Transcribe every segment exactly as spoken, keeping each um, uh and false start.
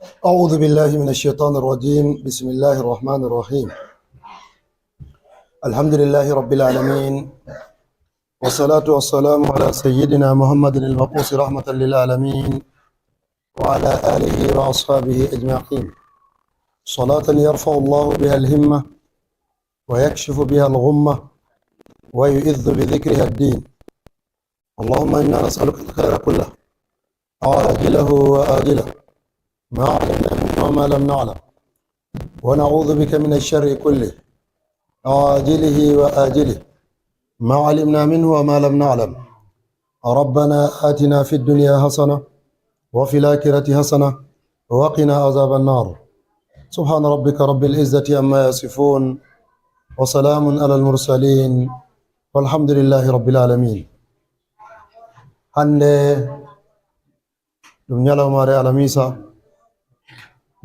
أعوذ بالله من الشيطان الرجيم. بسم الله الرحمن الرحيم. الحمد لله رب العالمين. والصلاة والسلام على سيدنا محمد المبعوث رحمة للعالمين وعلى آله وأصحابه أجمعين. صلاة يرفع الله بها الهمة ويكشف بها الغمة ويعز بذكرها الدين. اللهم إنا نسألك الخير كله عاجله وآجله ما علمنا منه وما لم نعلم، ونعوذ بك من الشر كله عاجله وآجله ما علمنا منه وما لم نعلم. ربنا آتنا في الدنيا حسنة وفي الآخرة حسنة وقنا عذاب النار. سبحان ربك رب العزة عما يصفون، وسلام على المرسلين، والحمد لله رب العالمين. Hannde ɗum ñalawmaare alamisa,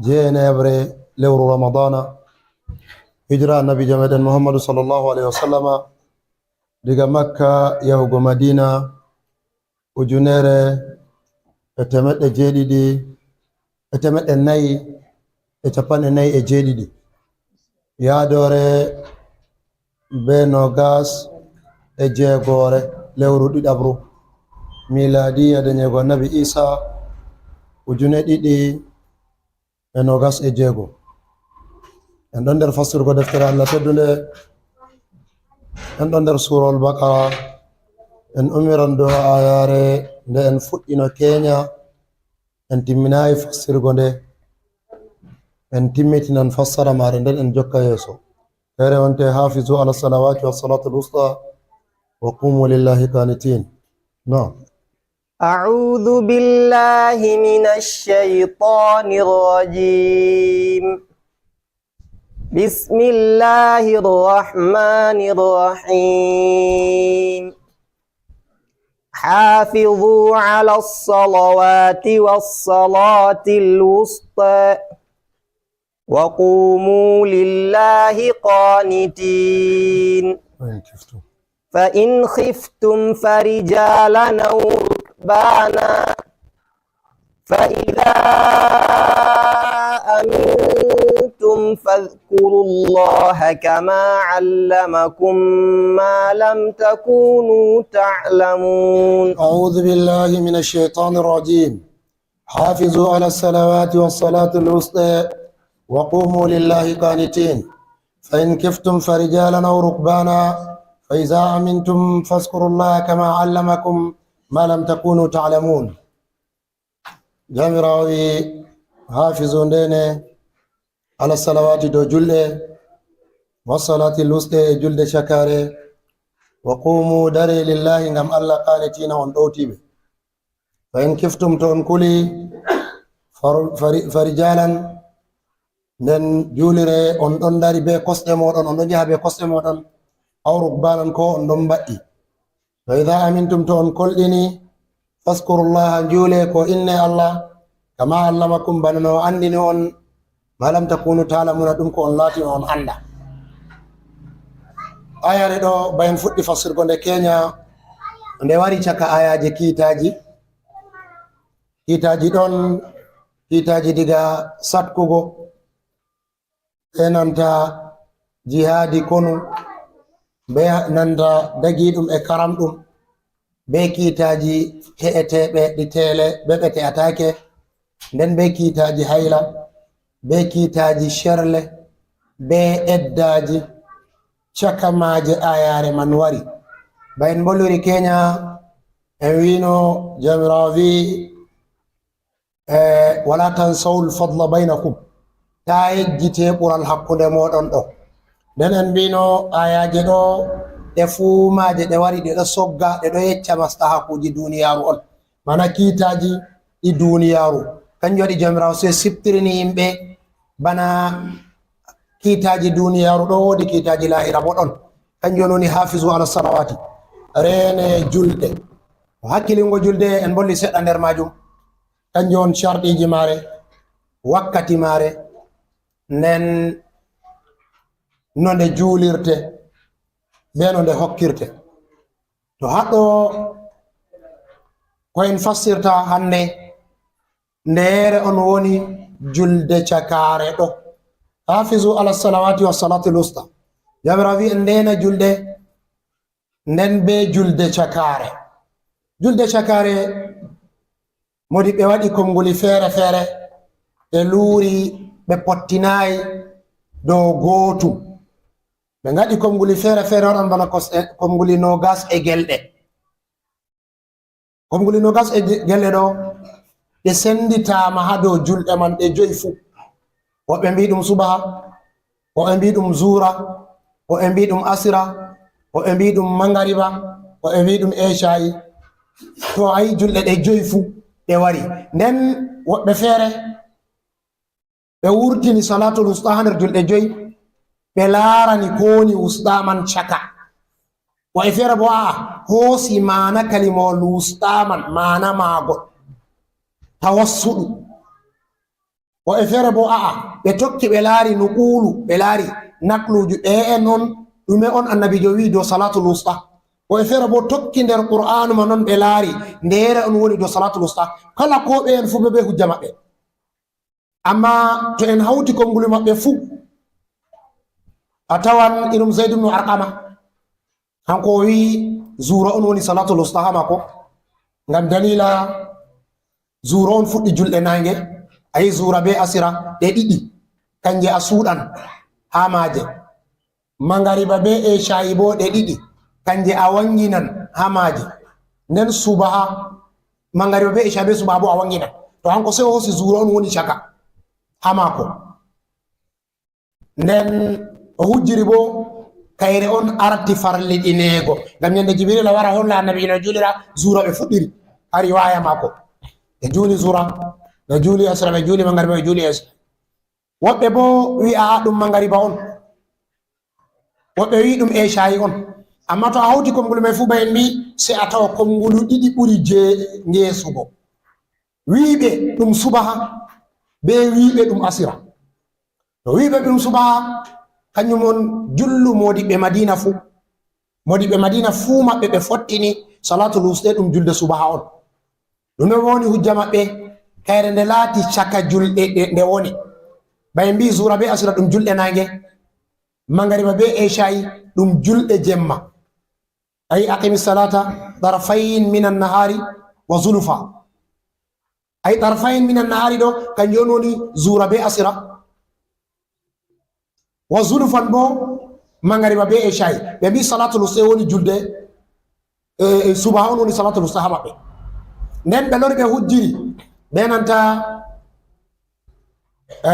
jeeneeɓre lewru Ramadana, hijira Annabiijo meɗen Muhammadu sallallahu alaihi wa sallama, diga Makka yahugo Madina, ujunere e temeɗɗe jeeɗiɗi e temeɗɗe nayi e capanɗe nayi e jeeɗiɗi, yaadoore be nogas e jeegoore lewru ɗiɗaɓru, miladiya deñeego Annabi Isa, ujune ɗiɗi e nogas e jeego. En ɗon nder fastirgo deftere Allah teddunde, en ɗon nder Suurawol Baqara, en ummiran dow ayaare nde en fuɗɗino keenya, en timminaay fastirgo nde, en timmitinan fassara maare, nden en jokka yeeso. Feere wonte, "Hafizu ala salawati wa salatul wusta wa qumu lillahi qanitin." Naam. أعوذ بالله من الشيطان الرجيم. بسم الله الرحمن الرحيم. حافظوا على الصلوات والصلاة الوسطى وقوموا لله قانتين. فإن خفتم. فإن خفتم فرجالا أو ركبانا فإذا أمنتم فاذكروا الله كما علمكم ما لم تكونوا تعلمون. أعوذ بالله من الشيطان الرجيم. حافظوا على الصلوات والصلاة الوسطى وقوموا لله قانتين. فإن خفتم فرجالا أو ركبانا فإذا أمنتم فاذكروا الله كما علمكم ما لم تكونوا تعلمون. Jawmiraawo wi, "Hafizu, ndene, ala salawati, dow julɗe, wa salati luste, e julde cakare, wa qumu, dare, lillahi, ngam Allah, qanitina, on ɗowtiɓe. Fa in kiftum, to on kuli, far-, fari-, farijalan, nden juulire, on ɗon dari be kosɗe moɗon, on ɗon njaha be kosɗe moɗon, aw rukbanan, ko on ɗon mbaɗɗi. Fa idha amintum, to on kolɗini, faskurullaha, juule ko inne Allah, kama allamakum, bana no o andini on, ma lam takunu ta'lamuna, ɗum ko on laatino on anda." Ayare ɗo, bayen fuɗɗi fassirgo nde kenya, nde wari caka ayaje kiitaji. Kiitaji ɗon, kiitaji diga satkugo, e nanta jihaadi konu, be nanta dagiɗum e karamɗum, be kiitaji te'eteɓe ɗi teele, be ɓe te'atake, nden be kiitaji hayla, be kiitaji sherle, be eddaji, caka maaje ayare man wari. Ba en mboliri kenya, en wino Jawmiraawo wi, e, "Wala tansawul fadla bainakum." Ta yejjite ɓural hakkunde moɗon ɗo. Nden en mbino ayaje ɗo, ɗe fuu maaje ɗe wari, ɗe ɗo sogga, ɗe ɗo yecca mastahakuji duniyaru on. Mana kiitaji ɗi duniyaru. Kanjum waɗi Jawmiraawo se siftirini yimɓe bana kiitaji duniyaru ɗo, woodi kiitaji lahira bo ɗon. Kanjum woni, "Hafizu ala salawati." Rene julɗe. Hakkilingo julde en mbolli seɗɗa nder majum. Kanjum on sharɗiji maare, wakkati maare, nden no nde juulirte, be no nde hokkirte. To haɗɗo ko en fassirta hannde, ndeere on woni julde cakaare ɗo. Hafizu ala salawati wa salatul wusta. Jawmiraawo wi'i en ndeena julɗe, nden bee julde cakaare. Julde cakaare, moodiɓɓe waɗi konnguli feere-feere, ɓe luuri, ɓe pottinaay dow gootum. Ɓe ngaɗi konnguli feere-feere, waɗan bana kos-, e, konnguli noogas e gelɗe. Konnguli noogas e je-, gelɗe ɗo, ɗe sennditaama haa dow julɗe man ɗe joy fuu. Woɓɓe mbi'i ɗum subaha, woɓɓe mbi'i ɗum zuura, woɓɓe mbi'i ɗum asira, woɓɓe mbi'i ɗum mangariba, woɓɓe mbi'i ɗum ecaa'i. To a yi julɗe ɗe joy fuu ɗe wari. Nden woɓɓe feere, ɓe wurtini salatul wusta haa nder julɗe joy, ɓe laarani ko woni wusta man caka. Woɓɓe feere boo, a'a, hoosi maana kalimawol wusta man, maana maagol tawassuɗu. Woɓɓe feere boo, a'a, ɓe tokki, ɓe laari nuqulu, ɓe laari nakluuji, ɓe en on, ɗume on annabiijo wi'i dow salatul wusta. Woɓɓe feere boo tokki nder Qur'aanu man on, ɓe laari ndeere on woni dow salatul wusta. Kala ko ɓe en fuu ɓe bee hujja maɓɓe. Ammaa to en hawti konnguli maɓɓe fuu, a tawan irum Zayd ibnu Arqama, kanko o wi'i zuura on woni salatul wusta haa maako. Ngam daliila zuura on fuɗɗi julɗe naange, a yi zuura bee asira ɗe ɗiɗi, kanje a suuɗan haa maaje. Mangariba bee ecaa'i boo ɗe ɗiɗi, kanje a waŋginan haa maaje. Nden subaha, mangariba bee ecaa'i bee subaha boo a waŋginan. To hanko sey o hoosi zuura on woni caka haa maako. Nden o hujjiri boo kayre on arti farliɗineego. Ngam nyande Jibrila wara holla annabi no juulira zuura ɓe fuɗɗiri. Haa riwaaya maako. Ɓe juuli zuura, ɓe juuli asira, ɓe juuli mangariba, ɓe juuli ecaa'i. Woɓɓe boo wi'a ɗum mangariba on. Woɓɓe wi'i ɗum ecaa'i on. Ammaa to a hawti konnguli may fuu, ba en mbi'i, sey a tawa konnguli ɗiɗi ɓuri je-, ngeesugo. Wi'ɓe ɗum subaha, bee wi'ɓe ɗum asira. To wi'ɓe ɗum subaha, kanjum on jullu moodiɓɓe Madiina fuu. Moodiɓɓe Madiina fuu maɓɓe ɓe fottini salatul wusta ɗum julde subaha on. Ɗume woni hujja maɓɓe? Kayre nde laati caka julɗe ɗe, nde woni. Ba en mbi'i zuura bee asira ɗum julɗe naange. Mangariba bee ecaa'i ɗum julɗe jemma. Ay aqimi salata tarafayn minan nahari wa zulufa. Ay tarafayn minan nahari ɗo, kanjum on woni zuura bee asira. Wa zulufan boo, mangariba bee ecaa'i. Ɓe mbi'i salatul wusta woni julde, e, e, subaha on woni salatul wusta haa maɓɓe. Nden ɓe lori ɓe hujjiri bee nanta, e,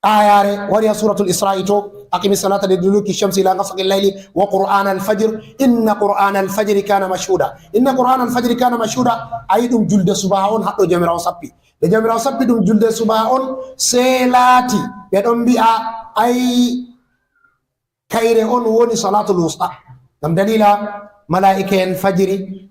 aayaare wari haa suuratul Isra'i to, "Aqimi salata li duluki shamsi ila ghasaqi layli wa qur'ana al-fajr, inna qur'ana al-fajri kana mashhuda." Inna qur'ana al-fajri kana mashhuda, ay ɗum julde subaha on haɗɗo Jawmiraawo sappi. Nde Jawmiraawo sappi ɗum julde subaha on, sey laati ɓe ɗon mbi'a, ay kayre on woni salatul wusta. Ngam daliila malaa'ika'en fajiri,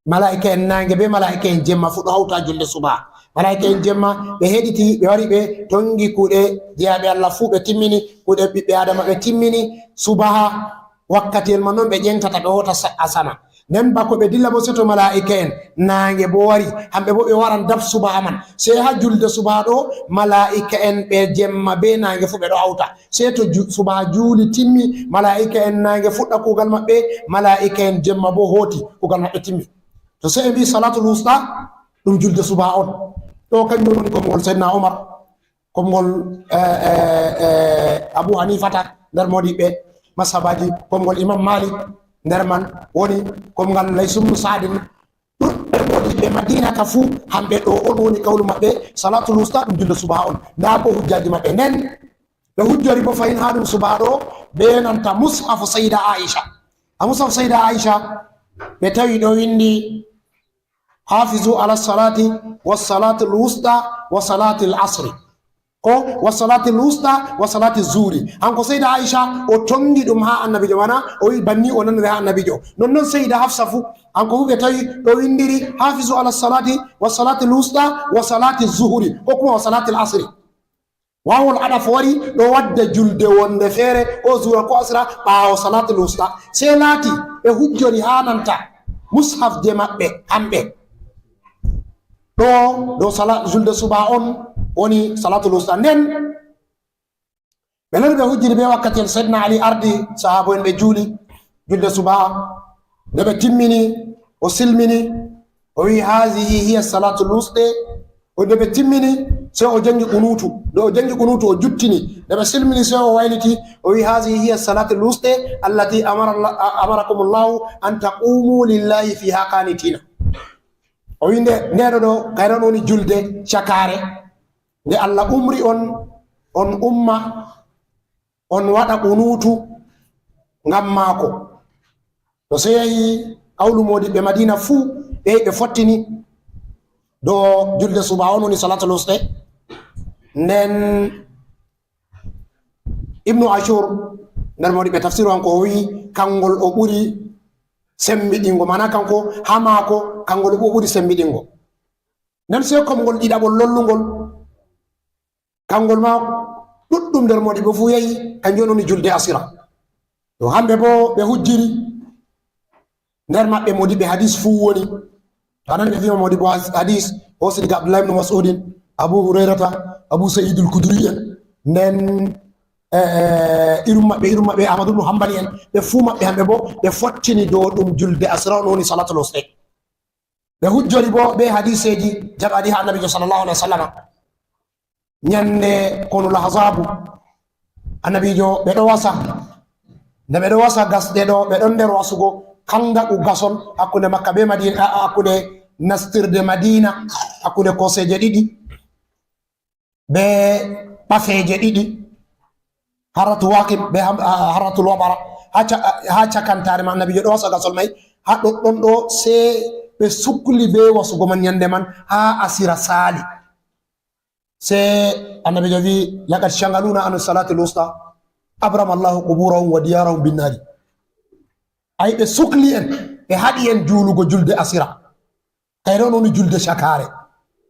malaa'ika'en naange bee malaa'ika'en jemma fuu ɗo hawta julde subaha. Malaa'ika'en jemma ɓe heɗiti, ɓe wari, ɓe tongi kuuɗe jeyaaɓe Allah fuu, ɓe timmini kuuɗe ɓiɓɓe Aadama, ɓe timmini subaha. Wakkatiyel man non ɓe ƴeŋtata, ɓe hoota sa-, asama. Nden bako ɓe dilla boo, sey to malaa'ika'en naange boo wari, hamɓe boo ɓe waran dab subaha man. Sey haa julde subaha ɗo, malaa'ika'en ɓe jemma bee naange fuu ɓe ɗo hawta. Sey to ju-, subaha juuli timmi, malaa'ika'en naange fuɗɗa kuugal maɓɓe, malaa'ika'en jemma boo hooti, kuugal maɓɓe timmi. To sey ɓe mbi'i salatul wusta, ɗum julde subaha on. Ɗo kanjum woni konngol Seydina Umar, konngol, eh, eh, eh, Abu Hanifata nder moodiɓɓe mashabaji, konngol Imam Malik nder man woni, konngol Laysu bnu Sa'din. Ɗuuɗɓe moodiɓɓe Madiina ka fuu, hamɓe ɗo on woni kawlu maɓɓe, salatul wusta ɗum julde subaha on. Ndaa boo hujjaaji maɓɓe. Nden ɓe hujjori boo fahin haa ɗum subaha ɗo bee nanta mushafu Sayda Aisha. A mushafu Sayda Aisha ɓe tawi ɗo winndi, "Hafizu ala salati wa salatul wusta wa salatil asri." Ko wa salatil wusta wa salati zuhri. Hanko Sayda Aisha o tongi ɗum haa Annabiijo, mana o wi'i banni o nanori haa Annabiijo. Nonnon Sayda Hafsa fu, hanko fu ɓe tawi ɗo windiri, "Hafizu ala salati wa salatil wusta wa salati zuhri," ko kuma wa salatil asri. Wawol adaf wari ɗo wadda julde wonde feere, ko zuhra ko asra, ɓaawo salatul wusta. Sey laati ɓe hujjori haa nanta mushaf je maɓɓe hamɓe. Ɗo, ɗo sala-, julde suba on woni salatul wusta. Nden, ɓe lori ɓe hujjiri be wakkati en Seydina Ali ardi sahaabo en ɓe juuli julde suba. Nde ɓe timmini, o silmini, o wi, "Hazihi hiya salatul wusta." O nde ɓe timmini, sey o jangi qunutu. Nde o jangi qunutu, o juttini. Nde ɓe silmini, sey o wayliti, o wi, "Hazihi hiya salatul wusta allati amara Allah, a-, amarakumullahu an taqumu lillahi fiha qanitina." O wi, "Nde, nde ɗo ɗo, kayre on woni julde cakare, nde Allah umri on, on umma, on waɗa qunutu ngam maako." To sey yahi qawlu moodiɓɓe Madina fuu, ɓe, ɓe fottini dow julde suba on woni salatul wusta. Nden Ibnu Ashur, nder moodiɓɓe tafsiru hanko, o wi, "Kangol o ɓuri sembiɗingo." Mana kanko, haa maako, kangol o ɓuri sembiɗingo. Nden sey komngol ɗiɗaɓol lollungol, kangol ma ɗuɗɗum nder moodiɓɓe fuu yahi, kanjum woni julde asira. To hamɓe boo ɓe hujjiri, nder maɓɓe moodiɓɓe hadis fuu woni. To a nani ɓe viima moodiɓɓe has-, hadis, hoosi diga Abdullahi ibn Mas'udin, Abu Hurairata, Abu Sa'idul Kudri en. Nden, eh, eh, irum maɓɓe, irum maɓɓe, Ahmadu ibn Hanbali en, ɓe fuu maɓɓe hamɓe boo, ɓe fottini dow ɗum julde asira on woni salatul wusta. Ɓe hujjori boo be hadiseeji jaɓaaɗi haa Annabiijo sallallahu alaihi wasallam. Nyande konul Ahzabu, Annabiijo ɓe ɗo wasa. Nde ɓe ɗo wasa gasɗe ɗo, ɓe ɗon nder wasugo kangaɗu gasol hakkunde Makka be Madina, a, a, hakkunde nastirde Madina, hakkunde kooseeje ɗiɗi. Be ɓafeeje ɗiɗi, harratu waqib be ham-, ha-, harratul wabara, haa ca-, haa cakantaare man, Annabiijo ɗo wasa gasol may, haa ɗoɗɗon ɗo, sey ɓe sukli be wasugo man nyande man, haa asira saali. Sey Annabiijo wi, "Laqad shagaluna an salatil wusta, abrama Allahu quburahum wa diyarahum binnari." Ay, ɓe sukli en, ɓe haɗi en juulugo julde asira. Kayre on woni julde cakaare.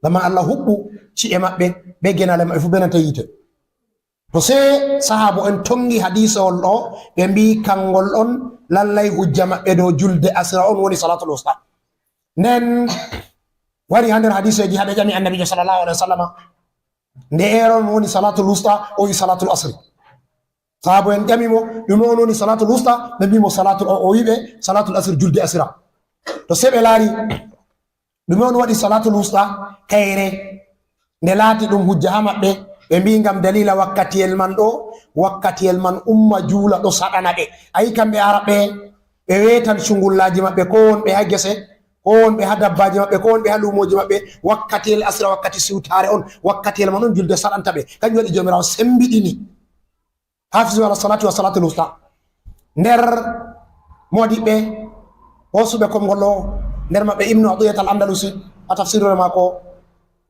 Ngam man Allah huɓɓu ci'e maɓɓe, be genaale maɓɓe fuu be nanta yiite. To sey sahaabo en tongi hadiisawol ɗo, ɓe mbi'i kangol on lallay hujja maɓɓe dow julde asira on woni salatul wusta. Nden wari haa nder hadiiseeji haa ɓe ƴami Annabiijo sallallahu alaihi wasallam, "Nde ere on woni salatul wusta?" O wi, "Salatul asri." Sahaabo en ƴami mo, "Ɗume on woni salatul wusta?" Ɓe mbi'i mo, "Salatul," o, o wi ɓe, "Salatul asri, julde asira." To sey ɓe laari, ɗume on waɗi salatul wusta kayre? Nde laati ɗum hujja haa maɓɓe, ɓe mbi'i, "Ngam daliila wakkatiyel man ɗo, wakkatiyel man umma juula ɗo saɗana ɓe." Ayi, kamɓe Arabɓe, ɓe weetan cungullaaji maɓɓe, ko wonɓe haa gese, ko wonɓe haa dabbaaji maɓɓe, ko wonɓe haa luumooji maɓɓe, wakkatiyel asira, wakkati siwtaare on, wakkatiyel man on julde saɗanta ɓe. Kanjum waɗi Joomiraawo sembiɗini. Hafizu ala salati wa salatul wusta. Nder moodiɓɓe hoosuɓe konngol ɗo, nder maɓɓe Ibnu Atiyat al-Andalusi, a tafsirure maako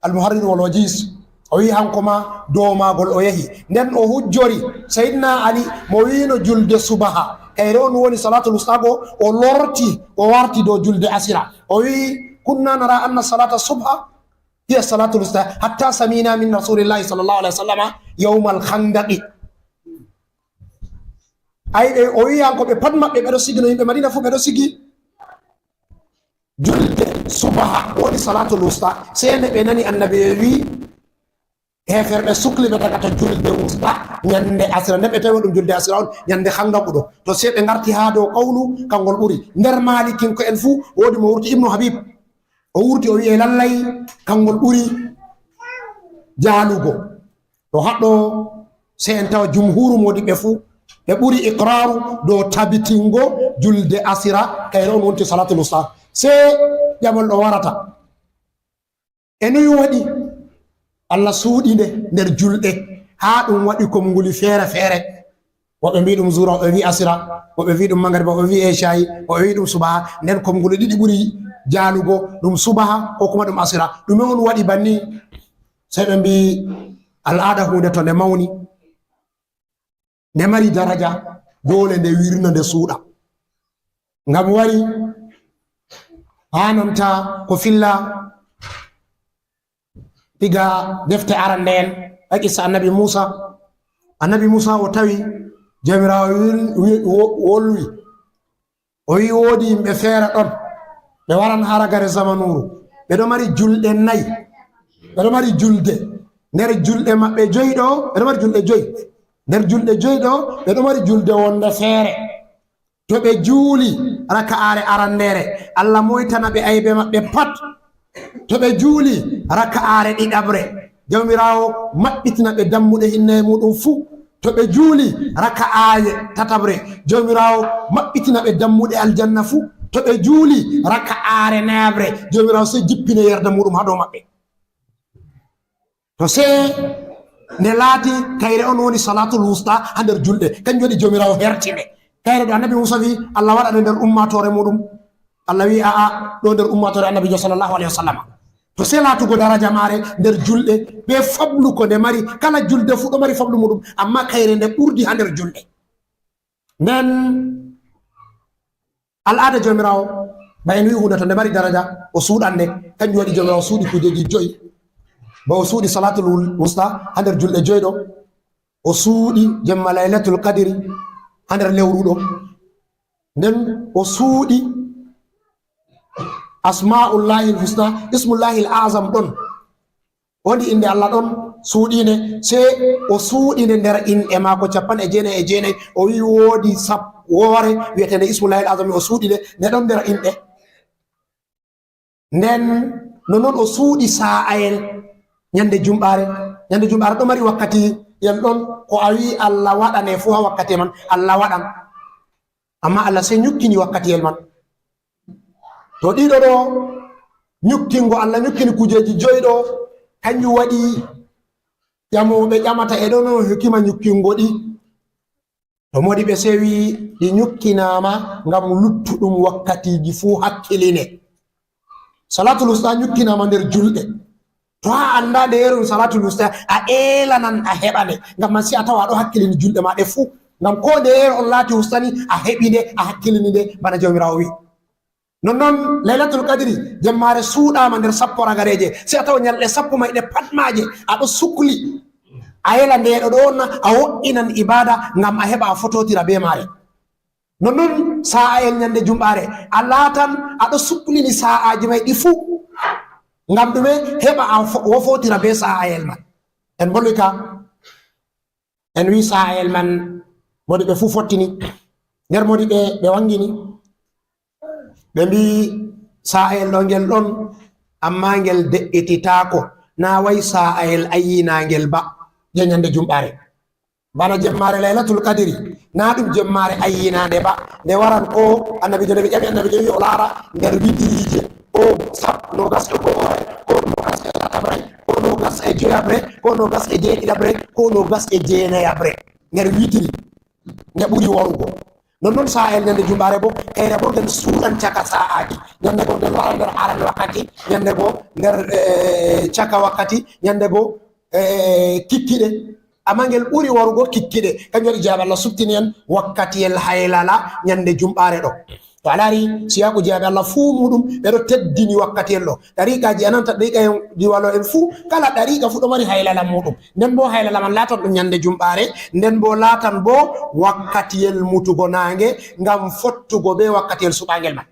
Al-Muharrir wal Wajiz, o wi'i hanko ma dow maagol o yehi. Nden o hujjori Sayyidina Ali mo wi'no julde subaha, kayre on woni salatul wusta go, o lorti, o warti dow julde asira. O wi'i, "Kunna nara anna salata subha hiya salatul wusta, hatta samina min Rasulillahi sallallahu alaihi wasallama yawmal khandaqi." Ay, ɓe, o wi'i hanko ɓe pat maɓɓe ɓe ɗo sigi, no yimɓe Madina fuu ɓe ɗo sigi. Julde subaha woni salatul wusta. Sey nde ɓe nani Annabi e wi'i, heeferɓe sukli ɓe daga to julde wusta, nyande asira. Nde ɓe tawi ɗum julde asira on, nyande khandaku ɗo. To sey ɓe ngarti haa dow qawlu, kangol ɓuri. Nder Maalikinko'en fuu, woodi mo wurti, Ibnu Habib. O wurti, o wi'i, lallay, kangol ɓuri jaalugo. To haɗɗo, sey en tawa jumhuuru moodiɓɓe fuu, ɓe ɓuri iqraaru dow tabitingo julde asira, kayre on wonti salatul wusta. Sey ƴamol ɗo warata. E noy waɗi Allah suuɗi nde nder julɗe, haa ɗum waɗi komnguli feere-feere? Woɓɓe mbi'i ɗum zuura, woɓɓe mbi'i asira, woɓɓe mbi'i ɗum mangariba, woɓɓe mbi'i eshaa'i, woɓɓe mbi'i ɗum subaha. Nden komnguli ɗiɗi ɓuri jaalugo, ɗum subaha ko kuma ɗum asira. Ɗume on waɗi banni? Sey ɓe mbi'i al'aada huunde to nde mawni, nde mari daraja, doole nde wirna, nde suuɗa. Ngam wari haananta ko filla diga defte arande'en, e qissa Annabi Muusa. Annabi Muusa o tawi Jawmiraawo wil-, wi-, wo-, wolwi. O wi'i, woodi yimɓe feere ɗon, ɓe waran haa ragare zamanuuru, ɓe ɗo mari julɗe nayi. Ɓe ɗo mari julde. Nder julɗe maɓɓe joyi ɗo, ɓe ɗo mari julɗe joyi. Nder julɗe joyi ɗo, ɓe ɗo mari julde wonde feere. To ɓe juuli raka'aare arandeere, Allah moytana ɓe aybe maɓɓe pat. To ɓe juuli raka'aare ɗiɗaɓre, Jawmiraawo maɓɓitina ɓe dammuɗe hinnaye muɗum fuu. To ɓe juuli raka'aare tataɓre, Jawmiraawo maɓɓitina ɓe dammuɗe aljanna fuu. To ɓe juuli raka'aare nayaɓre, Jawmiraawo sey jippina yerde muɗum haa dow maɓɓe. To sey nde laati kayre on woni salatul wusta haa nder julɗe, kanjum waɗi Jawmiraawo herti nde. Kayre ɗo Annabi Muusa wi Allah waɗa nde nder ummaatoore muɗum. Allah wi a'a, ɗo nder ummaatoore Annabiijo sallallahu alayhi wa sallam. To sey laatugo daraja maare nder julɗe, be fablu ko nde mari, kala julde fuu ɗo mari fablu muɗum, amma kayre nde ɓurdi haa nder julɗe. Nden al'aada Jawmiraawo, ba en wi huunde to nde mari daraja, o suuɗan nde, kanjum waɗi Jawmiraawo suuɗi kuujeeji joyi. Ba o suuɗi salatul wul-, wusta haa nder julɗe joyi ɗo, o suuɗi jemma Laylatul Qadri haa nder lewru ɗo. Nden o suuɗi Asma'ullahil Husna, Ismullahil Azam ɗon. Woni innde Allah ɗon suuɗiinde, sey o suuɗi nde nder inɗe maako cappanɗe jeenayi e jeenayi. O wi'i woodi sap-, woore wi'eteende Ismullahil Azam, o suuɗi nde, nde ɗon nder inɗe. Nden nonnon o suuɗi sa'ayel ñande jumɓaare. Ñande jumɓaare ɗo mari wakkatiyel ɗon, ko a wi'i Allah waɗane fuu haa wakkati man, Allah waɗan. Amma Allah sey ñukkini wakkatiyel man. To ɗiɗo ɗo, ñukkingo Allah ñukkini kuujeeji joyi ɗo, kanjum waɗi ƴamooɓe ƴamata e ɗo no hikima ñukkingo ɗi. To moɗi ɓe sewi ɗi ñukkinaama ngam luttuɗum wakkatiiji fuu hakkiline. Salatul wusta ñukkinaama nder julɗe. To a anndaa nde yeru salatul wusta, a eelanan a heɓa nde. Ngam man si a tawa a ɗo hakkilini julɗe ma ɗe fuu. Ngam ko nde yeru on laati wustani, a heɓi nde, a hakkilini nde, bana Jawmiraawo wi'i. Nonnon Laylatul Qadri, jemmaare suuɗaama nder sappo ragareeje. Si a tawa ñalɗe sappo may ɗe pat maaje, a ɗo sukli. A yela nde ɗo ɗo on, a wo'inan ibaada ngam a heɓa a fototira be maare. Nonnon sa'ayel ñande jumɓaare, a laatan a ɗo suklini sa'aaji may ɗi fuu. Ngam ɗume? Heɓa a fo-, wofotira be sa'ayel man. En mbolwi ka. En wi sa'ayel man, modi ɓe fuu fottini. Nder modi ɓe, ɓe wangini. Ɓe mbi sa'ayel ɗo ngel ɗon, amma ngel de'ititaako. Na way sa'ayel ayyinaangel ba, je ñande jumɓaare. Bana jemmaare Laylatul Qadri, na ɗum jemmaare ayyinaande ba. Nde waran ko Annabiijo, nde ɓe ƴami Annabiijo, wi o laara nder witiriije. Ko sap-, noogas e go'oɓre, ko noogas e tataɓre, ko noogas e joyaɓre, ko noogas e jeeɗiɗaɓre, ko noogas e jeenayaɓre. Nder witiri, nde ɓuri warugo. Nonnon sa'ayel ñande jumɓaare bo, kayre bo ngel suuɗan caka sa'aaji. Ñande go ngel wara nder aran wakkati, ñande go nder, eh, caka wakkati, ñande go, eh, kikkiɗe. Amma ngel ɓuri warugo kikkiɗe. Kanjum waɗi jaaɓe Allah suɓtini en wakkatiyel haylala ñande jumɓaare ɗo. To a laari siyaaku jaaɓe Allah fuu muuɗum, ɓe ɗo teddini wakkatiyel ɗo. Ɗariiqaaji a nanta ɗariiqa en diwalo en fuu, kala ɗariiqa fuu ɗo mari haylala muuɗum. Nden boo haylala man laatan ɗum ñande jumɓaare, nden boo laatan boo wakkatiyel mutugo naange ngam fottugo bee wakkatiyel suɓaangel man.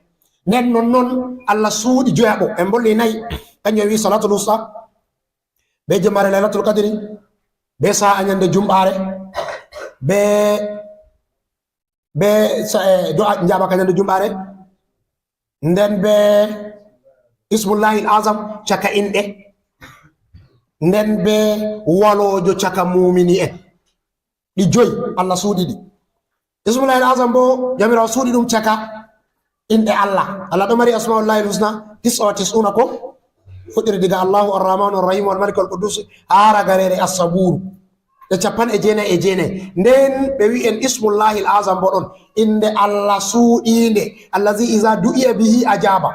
Nden nonnon Allah suuɗi joyaɓo, en mbolli nayi, kanjum en wi Salatul Wusta, bee jemmaare Laylatul Qadri, bee sa'a ñande jumɓaare, bee, bee sa-, eh, do'a njaabaka ñande jumɓaare, nden bee Ismullahil Azam caka inɗe, nden bee waloojo caka muumini en. Ɗi joyi, Allah suuɗi ɗi. Ismullahil Azam boo, Jawmiraawo suuɗi ɗum caka inɗe Allah. Allah ɗo mari Asma'ullahil Husna, tis'a wa tis'una ko? Fuɗɗiri diga Allahu, Arrahmanu, Arrahimu, Almaliku, Alquddus, haa ragareere Assabuuru. Ɗe cappanɗe jeenayi e jeenayi. Nden ɓe wi'i en Ismullahil Azam boo ɗon. Innde Allah suuɗiinde. Allazi iza du'iya bihi ajaba.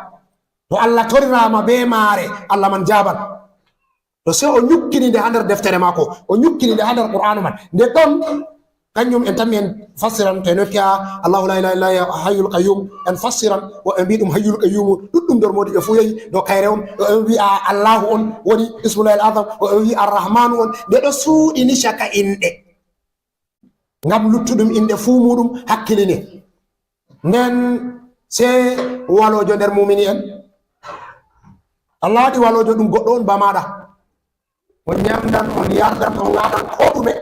To Allah toriraama bee maare, Allah man jaaban. To sey o nyukkini nde haa nder deftere maako, o nyukkini nde haa nder Qur'aanu man. Nde ɗon, kanjum en tammi en fassiran, to en hokki a Allahu la ilaha illa huwa hayyul qayyum, en fassiran, woɓɓe mbi'i ɗum hayyul qayyumu, ɗuɗɗum nder moodi ɓe fuu yehi dow kayre on, woɓɓe mbi'a Allahu on woni Ismullahil Azam, woɓɓe mbi'a Arrahmanu on, nde ɗo suuɗini caka inɗe. Ngam luttuɗum inɗe fuu muuɗum hakkiline. Nden sey waloojo nder muumini en, Allah waɗi waloojo ɗum goɗɗo on ba maaɗa. On nyamdan, on yardan, on ngaɗan ko ɗume.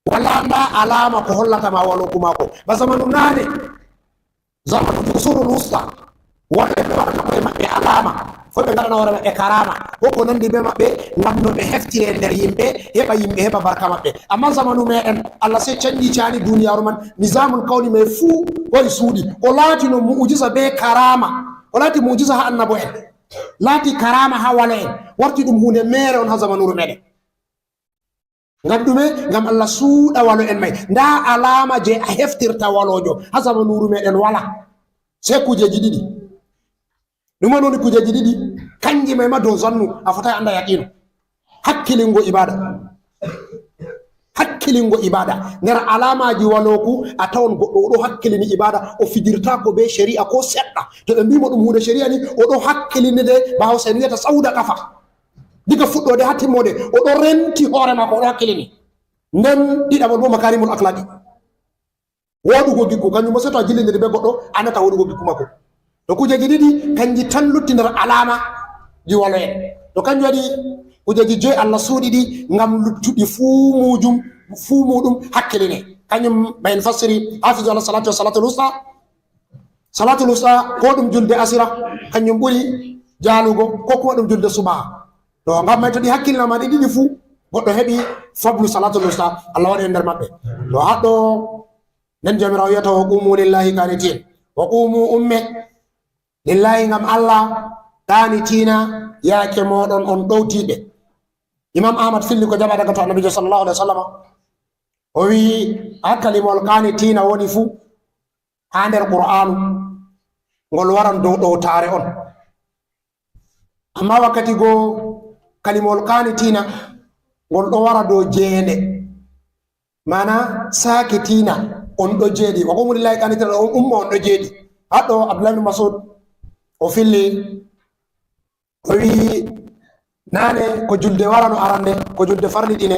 Wala nda alama ko hollata ma walooku maako. Ba zamanu naane, zamanu usurul wusta, worɓe ɓe waɗana koye maɓɓe alama, fof ɓe ngaɗana hoore maɓɓe karama, ko ko nandi be maɓɓe, ngam no ɓe heftire nder yimɓe, heɓa yimɓe, heɓa barka maɓɓe. Amma zamanu meɗen, Allah sey canji cani duniyaaru man, nizamul kawni mai fuu wari suuɗi. Ko laati no mu'ujiza be karama, ko laati mu'ujiza ha annabo en, laati karama ha walo en, warti ɗum huunde meere on ha zamanuuru meɗen. Ngam ɗume? Ngam Allah suuɗa walo en mai. Nda alama je a heftirta waloojo ha zamanuuru meɗen wala. Sey kujeji ɗiɗi. Ɗum woni kujeji ɗiɗi. Kanji mai ma dow zannu, a fotai anda yaqinu. Hakkilingo ibada. Hakkilingo ibada. Nder alamaji walooku, a tawan goɗɗo o ɗo hakkilini ibada, o fijirta ko be shari'a ko seɗɗa. To ɓe mbimo ɗum huunde shari'a ni, o ɗo hakkilini de, ba Hausa en wiyata sauda kafa. Diga fuɗɗode ha timmode, o ɗo renti hoore mako, o ɗo hakkilini. Nden ɗiɗaɓol bo makarimul akhlaqi. Woɗugo gikku, kanjum bo seto a jillindiri be goɗɗo, a andata woɗugo gikku mako. To kujeji ɗiɗi, kanji tan lutti nder alama ji walo en. To kanjum waɗi kujeji joyi Allah suuɗi ɗi ngam luttuɗi fuu mujum, fuu muɗum hakkiline. Kanjum ba en fassiri, hafizu ala salati wa salatul wusta. Salatul wusta, ko ɗum julde asira, kanjum ɓuri jaalugo, ko kuma ɗum julde subaha. To ngam mai to ɗi hakkilina ma ɗi ɗiɗi fuu, goɗɗo heɓi fablu salatul wusta, Allah waɗi en nder maɓɓe. To haɗɗo nden Jawmiraawo wiyata, "Wa qumu lillahi qanitin." Wa qumu, umme, lillahi, ngam Allah, qanitina, yaake moɗon on ɗowtiiɓe. Imam Ahmad filli ko jaɓa daga to Annabijo sallallahu alaihi wasallam. O wi'i, ha kalimol qanitina woni fuu, ha nder Qur'aanu, ngol waran dow ɗowtaare on. Amma wakkati go kalimol qanitina, ngol ɗo wara dow jeende. Mana sakitina, on ɗo jeeɗi. Wa qumu lillahi qanitina, on umma on ɗo jeeɗi. Haɗɗo Abdullahi bin Mas'ud, o filli, o wi'i, nane ko julde warano arande, ko julde farliɗine.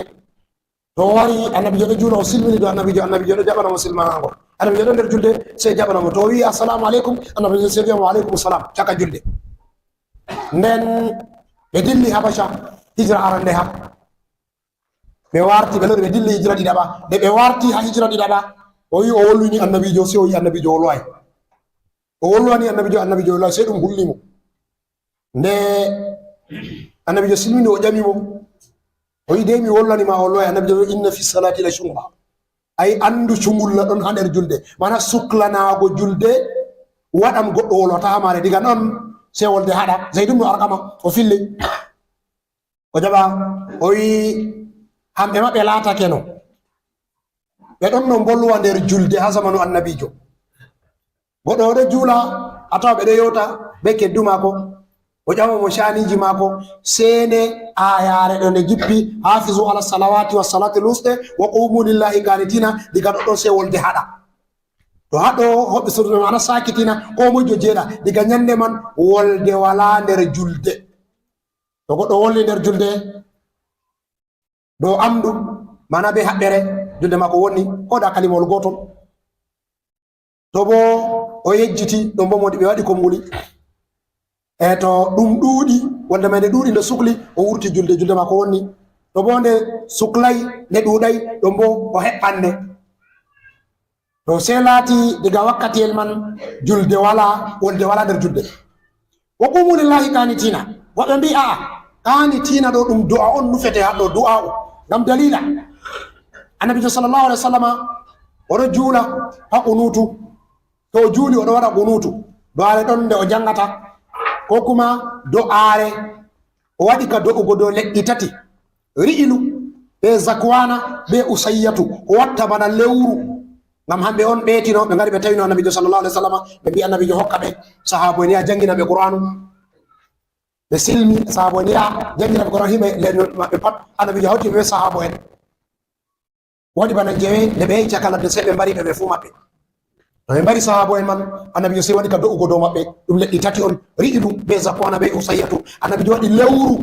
To o wari, Annabijo ɗo juula, o silmini dow Annabijo, Annabijo ɗo jaɓana mo silmanago. Annabijo ɗo nder julde, sey jaɓana mo. To o wi'i, "Assalamu alaikum," Annabijo sey wi'a mo, "Wa alaikum salam," caka julde. Nden ɓe dilli Habasha, hijra arande ha. Ɓe warti, ɓe lori, ɓe dilli hijra ɗiɗaɓa. Nde ɓe warti ha hijra ɗiɗaɓa, o wi'i o wolwini Annabijo, sey o wi'i Annabijo wolway. O wolwani Annabijo, Annabijo wolway, sey ɗum hulni mo. Nde Annabijo silmini, o ƴami mo, o wi'i, "Dey mi wolwani ma, o wolway?" Annabijo wi'i, "Inna fi salati la shugla." Ai, andu shugla ɗon ha nder julde. Mana suklanaago julde waɗan goɗɗo wolwata ha maare. Diga non sey wolde haɗa. Zaid ibn Arqama, o filli. O jaɓa, o wi'i, hamɓe maɓɓe laatakeno. Ɓe ɗon no mbolwa nder julde ha zamanu Annabijo. Goɗɗo o ɗo juula, a tawa ɓe ɗo yewta be keddu maako. O ƴama mo sha'aniji maako, sey nde aayaare ɗo nde jippi, "Hafizu ala salawati wa salatil wusta wa qumu lillahi qanitina," diga ɗoɗɗon sey wolde haɗa. To haɗo hoɓɓe soduɓe maana sakitina, ko moy jo jeeɗa, diga nyande man wolde wala nder julde. To goɗɗo wolwi nder julde, dow amdu, mana be haɓɓere, julde maako wonni, ko da kalimol gotol. To bo o yejjiti, ɗon bo mo ɓe waɗi kombuli. E to ɗum ɗuuɗi, wonde may nde ɗuuɗi, nde sukli, o wurti julde, julde maako wonni. To bo nde suklay, nde ɗuuɗay, ɗon bo o heɓɓan nde. To sey laati diga wakkatiyel man, julde wala, wolde wala nder julde. Wa qumu lillahi qanitina. Woɓɓe mbi'i, a'a, qanitina ɗo ɗum du'a on nufete ha ɗo, du'a'u. Ngam dalila. Annabijo sallallahu alaihi wasallama, o ɗo juula ha qunutu. To o juuli, o ɗo waɗa qunutu. Du'aare ɗon nde o jangata. Ko kuma du'aare o waɗi ka do'ugo dow leɗɗi tati. Ri'ilu, be zakwana, be usayyatu. Ko watta bana lewru. Ngam hamɓe on ɓeetino, ɓe ngari ɓe tawino Annabijo sallallahu alaihi wasallama, ɓe mbi'i Annabijo hokka ɓe sahabo en, ya jangina ɓe Qur'anu. Ɓe silmi, sahabo en ya jangina ɓe Qur'anu, himɓe lenyol maɓɓe pat. Annabijo hawti ɓe sahabo en. Waɗi bana jewe, nde ɓe yahi caka ladde, sey ɓe mbari ɓe, ɓe fuu maɓɓe. To ɓe mbari sahabo en man, Annabijo sey waɗi ka do'ugo dow maɓɓe. Ɗum leɗɗi tati on, ri'ilu, be zakwana, be usayyatu. Annabijo waɗi lewru.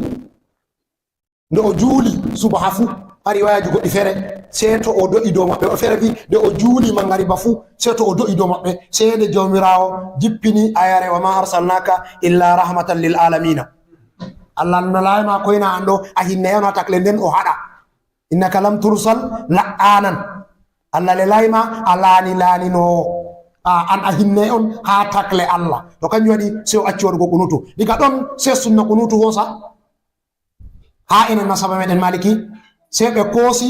Nde o juuli subaha fuu, ha riwayaaji goɗɗi feere, sey to o do'i dow maɓɓe. O feere mbi'i, nde o juuli mangariba fuu, sey to o do'i dow maɓɓe. Sey nde Jawmiraawo jippini ayare, "Wa ma arsalnaka illa rahmatan lil alamina." Allah nelaay ma koyna an ɗo, a hinne on ha takle nden o haɗa. Innaka lam tursal la'anan. Allah lelaay ma a laani laaninoowo. A an a hinne on ha takle Allah. To kanjum waɗi sey o acci waɗugo kunutu. Diga ɗon sey sunna kunutu hosa. Ha enen masaba meɗen Maliki, sey ɓe koosi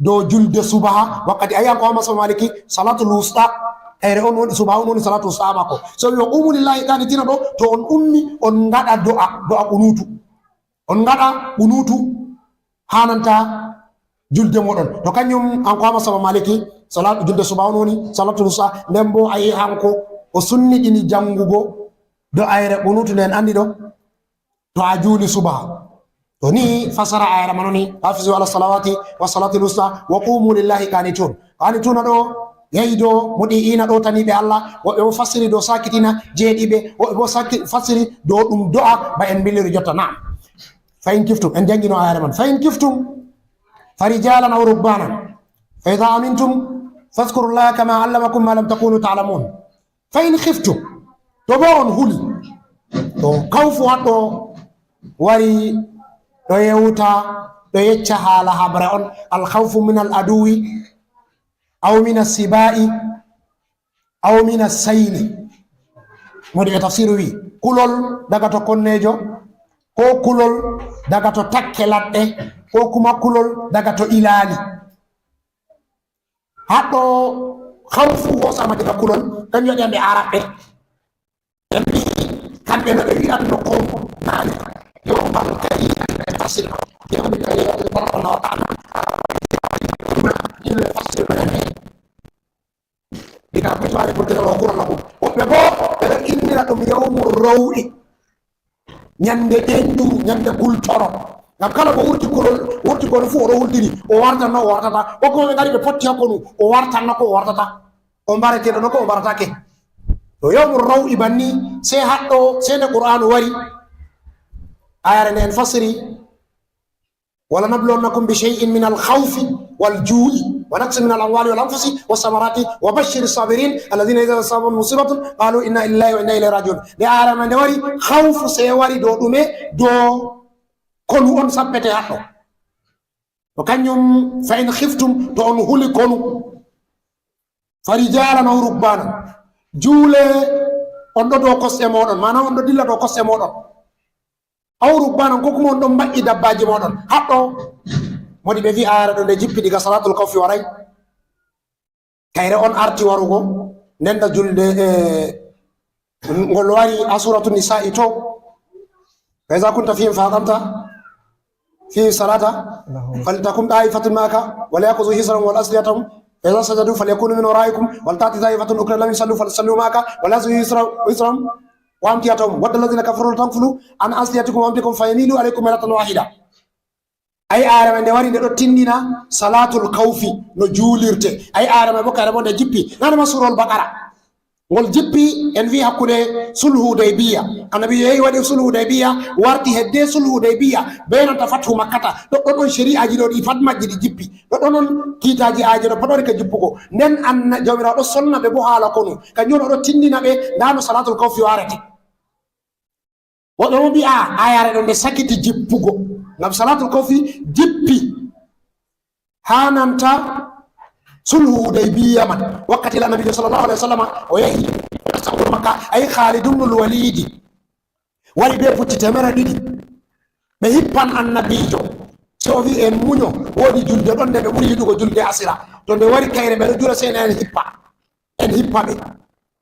dow julde subaha, wakkati ayi an ko ha masaba Maliki, salatul wusta, ere on woni subaha, on woni salatul wusta mako. So wi o qumu lillahi qanitina ɗo, to on ummi, on ngaɗa do'a, do'a kunutu. On ngaɗa kunutu hananta julde moɗon. To kanjum an ko ha masaba Maliki, salatu julde subaha on woni salatul wusta, nden bo ayi hanko o sunniɗini jangugo do'ayre kunutu nden andi ɗo. To a juuli subaha. To ni fasara ayara man woni, "Hafizu ala salawati wa salatil wusta wa qumu lillahi qanitun." Qanituna ɗo yahi dow muɗi'ina ɗo taniɓe Allah, woɓɓe bo fasiri dow sakitina jeeɗiɓe, woɓɓe bo saki-, fasiri dow ɗum do'a ba en mbilliri jotta. Na'am. Fa in kiftum, en jangino ayara man. Fa in kiftum, fa rijalan aw rukbanan. Fa idha amintum, fadhkurullaha kama allamakum ma lam takunu ta'lamun. Fa in khiftum, to bo on huli, to khawfu haɗɗo wari ɗo yewta, ɗo yecca hala habre on, al khawfu min al aduwi, aw min as siba'i, aw min as sayli. Modi ɓe tafsiru wi, kulol daga to konnejo, ko kulol daga to takke ladde, ko kuma kulol daga to ilali. Haɗɗo khawfu hosama diga kulol, kanjum waɗi hande Arabɓe. Ɓe mbi kamɓe no ɓe wi'atno kon nane, yawmal qiyamati ɓe fasila, yawmal qiyamati barko no waɗano. Yimɓe fasila nane. Diga ko tawari ko tawari o Qur'an ko. Woɓɓe bo, ɓe ɗo innira ɗum yawmu raw'i. Ñande ɓendu, ñande kultoro. Ngam kala ko wurti kulol, wurti kono fu o ɗo hultiri, o wartanno, o wartata. Ko ko ɓe ngari ɓe potti hakko nu, o wartanno ko o wartata. O mbareteɗo no ko o mbaratake. To yawmu raw'i banni, sey haɗɗo, sey nde Qur'anu wari. Ayare nde en fasiri. ولنبلونكم بشيء من الخوف والجوع ونقص من الأموال والأنفس والثمرات وبشر الصابرين الذين إذا أصابتهم مصيبة قالوا إنا لله وإنا إليه راجعون. Nde ayare man nde wari, khawfu sey wari dow ɗume? Dow konu on sappete haɗɗo. To kanjum, fa in khiftum, to on huli konu. Fa rijalan aw rukbanan. Juule on ɗo dow kosɗe moɗon, maana on ɗo dilla dow kosɗe moɗon. Aw rukbanan, ko kuma on ɗon mba'i dabbaji moɗon. Haɗɗo, modi ɓe vi'a ayare ɗo nde jippi diga salatul khawfi waray. Kayre on arti warugo, nden da julde, eh, ngol wari ha suratu Nisa'i to. Fa iza kunta fihim fa aqamta fihim salata, faltakun ta'ifatun ma'aka, wal ya'khudhu hizrahum wal aslihatahum, fa iza sajadu falyakunu min wara'ikum, wal ta'ti ta'ifatun ukhra lam yusallu falyasallu ma'aka, wal ya'khudhu hizra-, hizrahum wa amti'atahum. Wadda alladhina kafaru law taghfuluna an aslihatikum wa amti'atikum fayamilu alaykum maylatan wahida. Ay ayare man nde wari nde ɗo tindina salatul khawfi no juulirte. Ay ayare man bo kayre bo nde jippi. Nane ma surol Baqara. Ngol jippi en wi hakkunde sulhu Hudaybiya. Annabi yehi waɗi sulhu Hudaybiya, warti hedde sulhu Hudaybiya. Be nanta fathu Makkata. Ɗo ɗon on shari'aji ɗo ɗi fat majji ɗi jippi. Ɗo ɗon on kiitaji aje ɗo paɗori ka jippugo. Nden anna Jawmiraawo ɗo sonna ɓe bo haala konu. Kanjum on o ɗo tindina ɓe nda no salatul khawfi warete. Woɓɓe mo mbi'a ayare ɗo nde sakiti jippugo. Ngam salatul khawfi jippi ha nanta sulhu Hudaybiya man. Wakkati la Nabijo sallallahu alaihi wasallam o yahi sawro Makka, ay Khalid ibn al-Walid wari be pucci temere ɗiɗi. Ɓe hippan Annabijo. So o wi en munyo, wodi julde ɗon nde ɓe ɓuri yiɗugo julde asira. To nde wari kayre ɓe ɗo jula sey na en hippa. En hippa ɓe.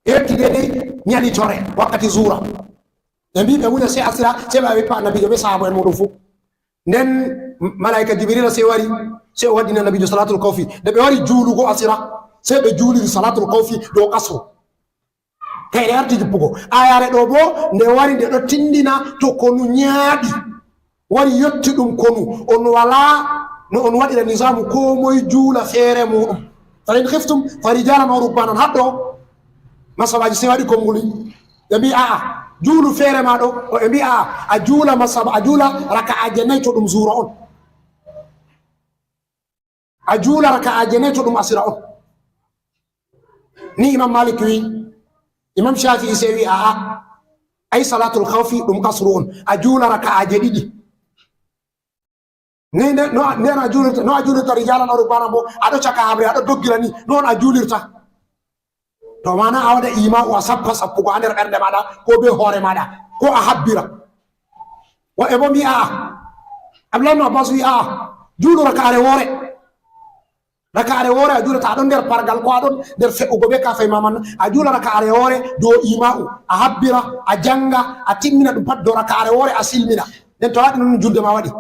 Etti dede ñalitore wakkati zuura. Ɓe mbi ɓe muña sey asira, sey ɓe hippa Annabijo be sahabo en muɗum fu. Nden malaika Jibrila sey wari, sey o waddini Annabijo salatul khawfi. Nde ɓe wari juulugo asira, sey ɓe juuliri salatul khawfi dow kasru. Kayre arti jippugo. Ayare ɗo bo, nde wari nde ɗo tindina to konu ñaaɗi. Wari yotti ɗum konu. On wala no on waɗira nizamu, ko moy juula feere muɗum. Fa in khiftum fa rijalan aw rukbanan. Haɗɗo masabaji sey waɗi konnguli. Ɓe mbi a'a, juulu feere ma ɗo. O ɓe mbi a'a, a juula masaba, a juula raka'a jenay to ɗum zuura on. A juula raka'a jenay to ɗum asira on. Ni Imam Malik wi, Imam Shafi'i sey wi a'a. Ey salatul khawfi ɗum qasru on, a juula raka'aaje ɗiɗi. Ni ne, no, nden a juulirta, no a juulirta rijalan aw rukbanan bo, aɗo caka haɓre, aɗo doggira ni, noon a juulirta. To mana a waɗa ima'u a sappa sappugo haa nder ɓernde maaɗa, ko be hoore maaɗa, ko a habbira. Woɓɓe bo mbi'a, Abdullahi ibn Abbas wi'a, juulu raka'are woore. Raka'are woore a juulata, a ɗon nder pargal ko a ɗon nder fe'ugo be kafay ma man, a juula raka'are woore dow ima'u, a habbira, a janga, a timmina ɗum pat dow raka'are woore, a silmina. Nden to a waɗi non julde ma waɗi.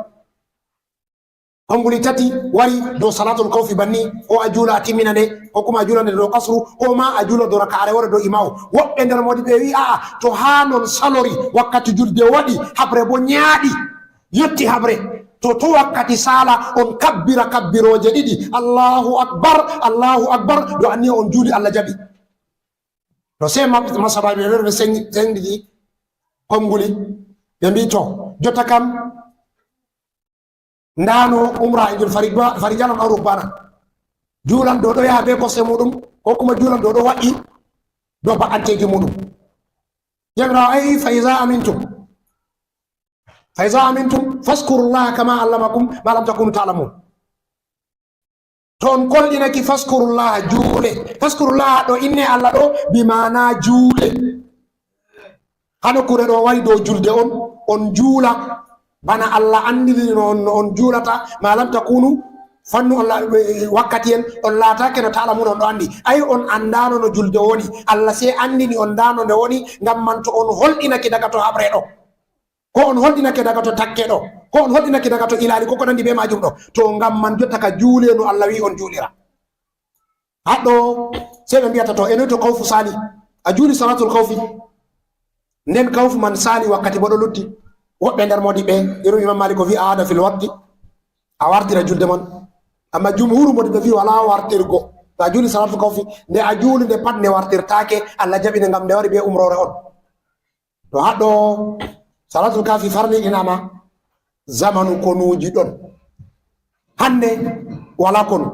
Konnguli tati wari dow salatul kawfi banni, ko a juula a timmina nde, ko kuma a juula nde dow kasru, ko ma a juula dow raka'are woore dow ima'u. Woɓɓe nder moodi ɓe wi'i, a'a, to haa non salori wakkati julde waɗi, haɓre bo nyaaɗi, yotti haɓre, to, to wakkati saala, on kabbira kabbirooje ɗiɗi, Allahu akbar, Allahu akbar, dow anniya on juuli, Allah jaɓi. To sey ma-, masabaaɓe ɓe, ɓe sen-, sennditi konnguli, ɓe mbi'i, to, jotta kam, ndaa no umra e jul fari-, farijalan aw rukbanan. Juulan dow ɗo yaha be kosɗe muɗum, ko kuma juulan dow ɗo wa'i dow ba'anteeji muɗum. Jawmiraawo, ay, fa iza amintum. Fa iza amintum, fazkurullaha kama allamakum ma lam takunu ta'lamun. To on kolɗinaki, fazkurullaha, juule. Fazkurullaha ɗo inne Allah ɗo, bi maana juule. Haa nokkuure ɗo wari dow julde on, on juula. Bana Allah anndini on no on juulata, ma lam takunu, fannu on la-, wakkati en, on laatake no ta'lamuna on ɗo anndi. Ay, on anndaano no julde woni. Allah sey anndini on ndaa no nde woni, ngam man to on holɗinake daga to haɓre ɗo. Ko on holɗinake daga to takke ɗo, ko on holɗinake daga to ilaali, ko ko nandi be maajum ɗo. To ngam man jotta ka juule no Allah wi'i on juulira. Haɗɗo sey ɓe mbi'ata to e noy to kawfu saali. A juuli salatul kawfi. Nden kawfu man saali wakkati bo ɗo lutti. Woɓɓe nder moodiɓɓe, irin Imam Malik o vi'i a aada fil waqti. A wartira julde man. Amma jumhuru moodiɓɓe vi'i wala wartirgo. To a juuli salatul kawfi, nde a juuli nde pat nde wartirtaake, Allah jaɓi nde ngam nde wari be umroore on. To haɗɗo salatul kafi farliɗinama zamanu konuuji ɗon. Hannde wala konu.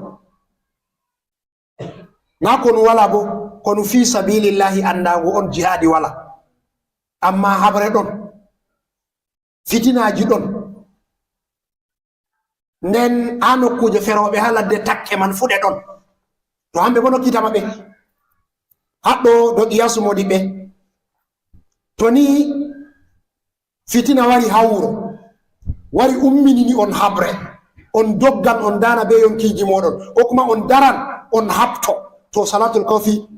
Na konu wala bo, konu fi sabilillahi anndaango on jihaadi wala. Amma haɓre ɗon, fitinaaji ɗon. Nden haa nokkuuje ferooɓe haa ladde takke man fu ɗe ɗon. To hamɓe bo nokkitama ɓe. Haɗɗo dow qiyaasu moodiɓɓe. To ni fitina wari haa wuro, wari umminini on haɓre, on doggan on daana be yonkiiji mooɗon, ko kuma on daran on haɓto, to salatul kawfi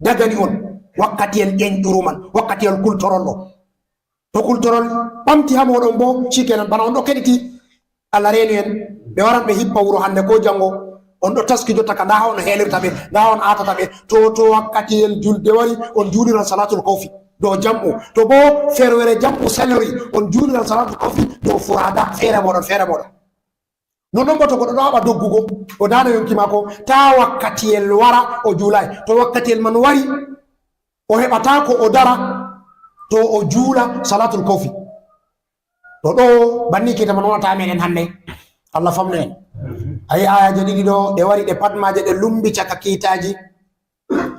dagani on wakkatiyel ƴenƴuru man, wakkatiyel kultorol ɗo. To kultorol ɓamti haa mooɗon bo, cikenan, bana on ɗo keɗiti, Allah reeni en, ɓe waran ɓe hippa wuro hannde ko janngo, on ɗo taski jotta ka, ndaa haa on heelirta ɓe, ndaa haa on aatata ɓe. To, to wakkatiyel julde wari, on juuliran salatul kawfi dow jam'u. To bo ferwere jam'u salori, on juuliran salatul kawfi dow furada, feere mooɗon, feere mooɗon. Nonnon bo to goɗɗo ɗo haɓa doggugo, o daana yonki maako, taa wakkatiyel wara, o juulaay. To wakkatiyel man wari, o heɓataa ko o dara, to o juula salatul kawfi. To ɗo banni kiita man wonata meɗen hannde. Allah famno en. Ayi, ayaje ɗiɗi ɗo, ɗe wari ɗe pat maaje ɗe lumbi caka kiitaji.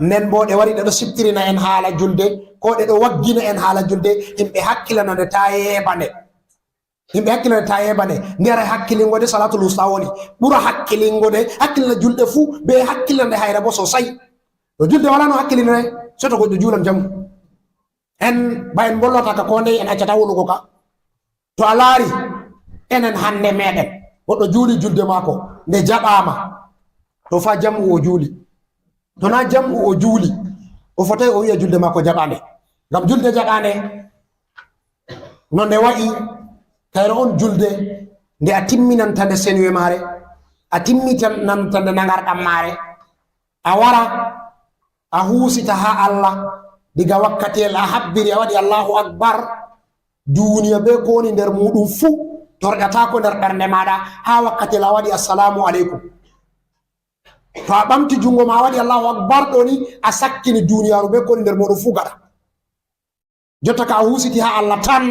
Nden bo ɗe wari ɗe ɗo siftirina en haala julde, ko ɗe ɗo waggina en haala julde, himɓe hakkilana nde taa yeeba nde. Himɓe hakkilana taa yeeba nde. Nde haray hakkilingo nde salatul wusta woni. Ɓura hakkilingo nde, hakkilana julɗe fuu, be hakkilana nde hayre bo sosai. To julde wala no hakkilinre, soto goɗɗo juulan jamu. En ba en mbollata ka ko ndey, en accata wulugo ka. To a laari, enen hannde meɗen, goɗɗo juuli julde maako, nde jaɓaama. To fa jam'u o juuli. To na jam'u o juuli, o fotai o wi'a julde maako jaɓaande. Ngam julde jaɓaande, no nde wa'i, kayre on julde nde a timminanta nde senuwe maare, a timminanta nde nangarɗam maare, a wara, a huusita haa Allah, diga wakkatiyel a habbiri, a waɗi Allahu Akbar, duniya be ko woni nder muuɗum fuu torƴataako nder ɓernde maaɗa, haa wakkatiyel a waɗi Assalaamu aleykum. To a ɓamti junngo ma, a waɗi Allahu Akbar, ɗo ni a sakkini duniyaaru be ko woni nder muuɗum fuu gaɗa. Jotta ka a huusiti haa Allah tan,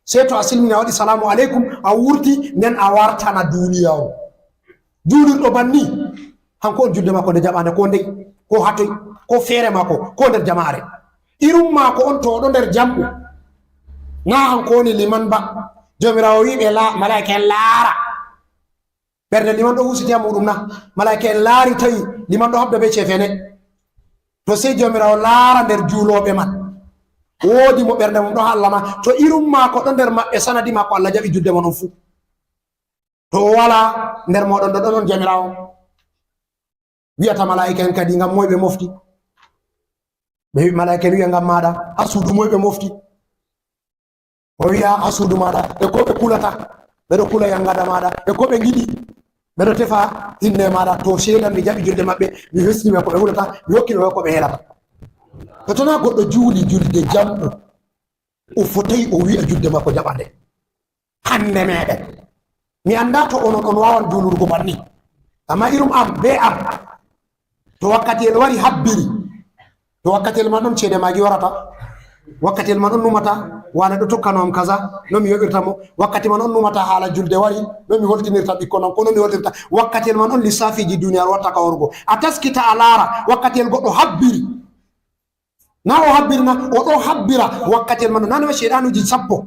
sey to a silmini a waɗi salaamu aleykum, a wurti, nden a wartana duniyaaru. Juulirɗo banni, hanko on julde maako nde jaɓaande, ko ndey, ko hatoy, ko feere maako, ko nder jamaare. Irum maako on to o ɗo nder jam'u, Na hanko woni liman ba. Joomiraawo wi'i ɓe la-, malaa'ika en laara. Ɓernde liman ɗo husiti ha muɗum na? Malaa'ika en laari tawi liman ɗo habda be cefene. To sey Joomiraawo laara nder juulooɓe man. Woodi mo ɓernde mum ɗo ha Allah ma. To irum maako ɗo nder maɓɓe, sanadi maako Allah jaɓi julde mon on fuu. To o wala nder mooɗon ɗo, ɗon on Joomiraawo wi'ata malaa'ika en kadi, "Ngam moy ɓe mofti?" Ɓe wi-, malaa'ika en wi'a, "Ngam maaɗa." Ha suudu moy ɓe mofti? O wi'a, "Ha suudu maaɗa." E ko ɓe kulata? Ɓe ɗo kula yangada maaɗa. E ko ɓe ngiɗi? Ɓe ɗo tefa inne maaɗa. To seeɗan mi jaɓi julde maɓɓe, mi hesni ɓe ko ɓe hulata, mi hokki ɓe ko ɓe helata. To tona goɗɗo juuli julde jamɗo, o fotay o wi'a julde makko jaɓande. Hande meɗen. Mi anda to onon on wawan julurgo banni. Amma irum am, be am. To wakkatiyel wari habbiri. To wakkatiyel man on ceede maagi warata. Wakkatiyel man on numata, "Wane ɗo tokkano am kaza, no mi yoɓirta mo?" Wakkati man on numata haala julde wari, no mi holtinirta ɓikkon am, ko no mi holtirta. Wakkatiyel man on lissafiji duniyaaru watta ka warugo. A taskita a laara, wakkatiyel goɗɗo habbiri. Na o habbiri na, o ɗo habbira wakkatiyel man. Nane wa shaydanuji sappo.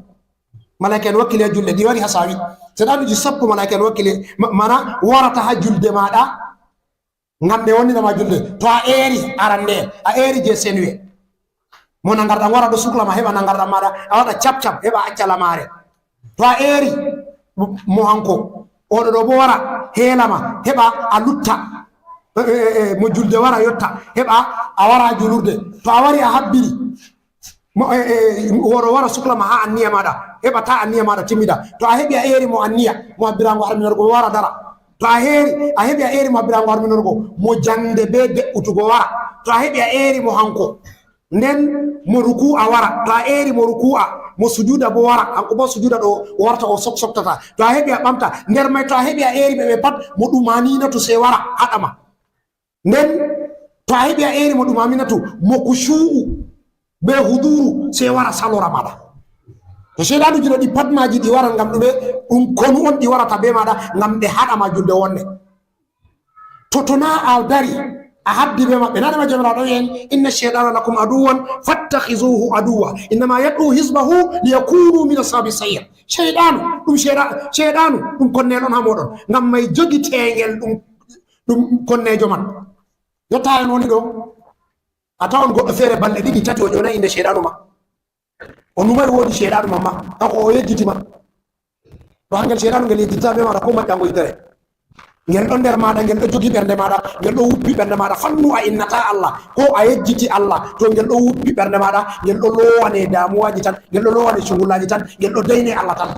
Malaa'ika en wakkili ha julde, ɗi wari ha sawi. Shaydanuji sappo malaa'ika en wakkili, ma-, mana warata ha julde maaɗa. Ngam ɓe wonnina ma julde. To a eeri arande, a eeri je senwe. Mo nangarɗam wara ɗo sukla ma heɓa nangarɗam maaɗa, a waɗa cap cap, heɓa acca lamaare. To a eeri mo hanko, oɗo ɗo bo wara heela ma, heɓa a lutta. E, e, e, mo julde wara yotta, heɓa a wara julurde. To a wari a habbiri, mo, e, e, oɗo wara sukla ma ha anniya maaɗa, heɓa ta anniya maaɗa timmida. To a heɓi a eeri mo anniya, mo habbirango harminorgo wara dara. To a heeri, a heɓi a eeri mo habbirango harminorgo, mo jande be de'utugo wara. To a heɓi a eeri mo hanko, nden mo ruku'a wara. To a eeri mo ruku'a, mo sujuda bo wara. Hanko bo sujuda ɗo o warta o sok-, soktata. To a heɓi a ɓamta. Nder mai to a heɓi a eeri ɓe ɓe pat, mo ɗumaninatu sey wara haɗa ma. Nden to a heɓi a eeri mo ɗumaninatu, mo kushu'u be huduru sey wara salora maɗa. To shaydanuji ɗo ɗi pat maji ɗi waran ngam ɗume? Ɗum konu on ɗi warata be maɗa ngam ɗe haɗa ma julde wonde. To, to na a dari, a habdi be maɓɓe. Nane ma Joomiraaɗo en, "Inna shaytana lakum aduwwan fattakhizuhu aduwwa. Innama yad'u hizbahu liyakunu min ashabi sa'ir." Shaytanu, ɗum shayda-, shaytanu, ɗum konnel on ha moɗon. Ngam mai jogitengel ɗum, ɗum konnejo man. Yotta en woni ɗo. A tawan goɗɗo feere balɗe ɗiɗi, tati o ƴona inde shaytanu ma. O numai woodi shaytanu ma, ma. Kanko o yejjiti ma. To hangel shaytanu ngel yejjita be maɗa ko maccango yitere. Ngel ɗo nder maɗa, ngel ɗo jogi ɓernde maɗa, ngel ɗo wuppi ɓernde maɗa. Fannu a innata Allah, ko a yejjiti Allah, to ngel ɗo wuppi ɓernde maɗa, ngel ɗo lowane damuwaji tan, ngel ɗo lowane cungullaji tan, ngel ɗo dayne Allah tan.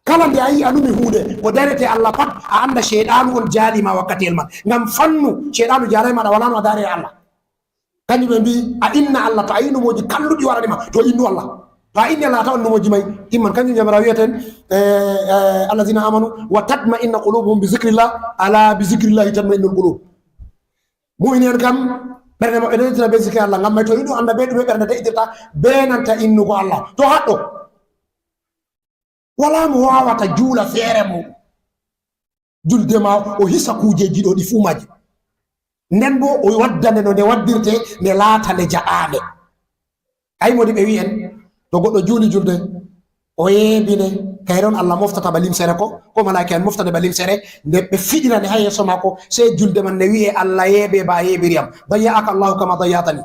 Kala nde a yi'i a numi huunde, ko darete Allah pat, a anda shaytanu on jaali ma wakkatiyel man. Ngam fannu, shaytanu jaalai maɗa, wala no a dare Allah. Kanjum ɓe mbi, a inna Allah, to a yi numoji kalluɗi warani ma, to innu Allah. To a inni Allah, a tawan numoji mai timman. Kanjum Joomiraawo wi'ata en, eh, eh, "Allazina amanu wa tatma'innu qulubuhum bi zikrillah, ala bi zikrillahi tatma'innul qulub." Mu'mini en kam, ɓernde maɓɓe de'itina be zikri Allah, ngam mai to yiɗo anda be ɗume ɓernde de'itirta, be nanta innugo Allah. To haɗɗo. Wala mo wawata juula feere mo. Julde ma o hisa kujeji ɗo ɗi fuu maji. Nden bo o waddane no nde waddirte, nde laata nde jaɓaande. Ay modi ɓe wi'en, to goɗɗo juuli julde, o yeebine, kayre on Allah moftata ba limsere ko, ko malaa'ika en moftane ba limsere, nde ɓe fiɗirane ha yeeso maako, sey julde man nde wi'e, "Allah yeebe ba a yeebiri am, dayya'aka Allahu kama dayya'tani."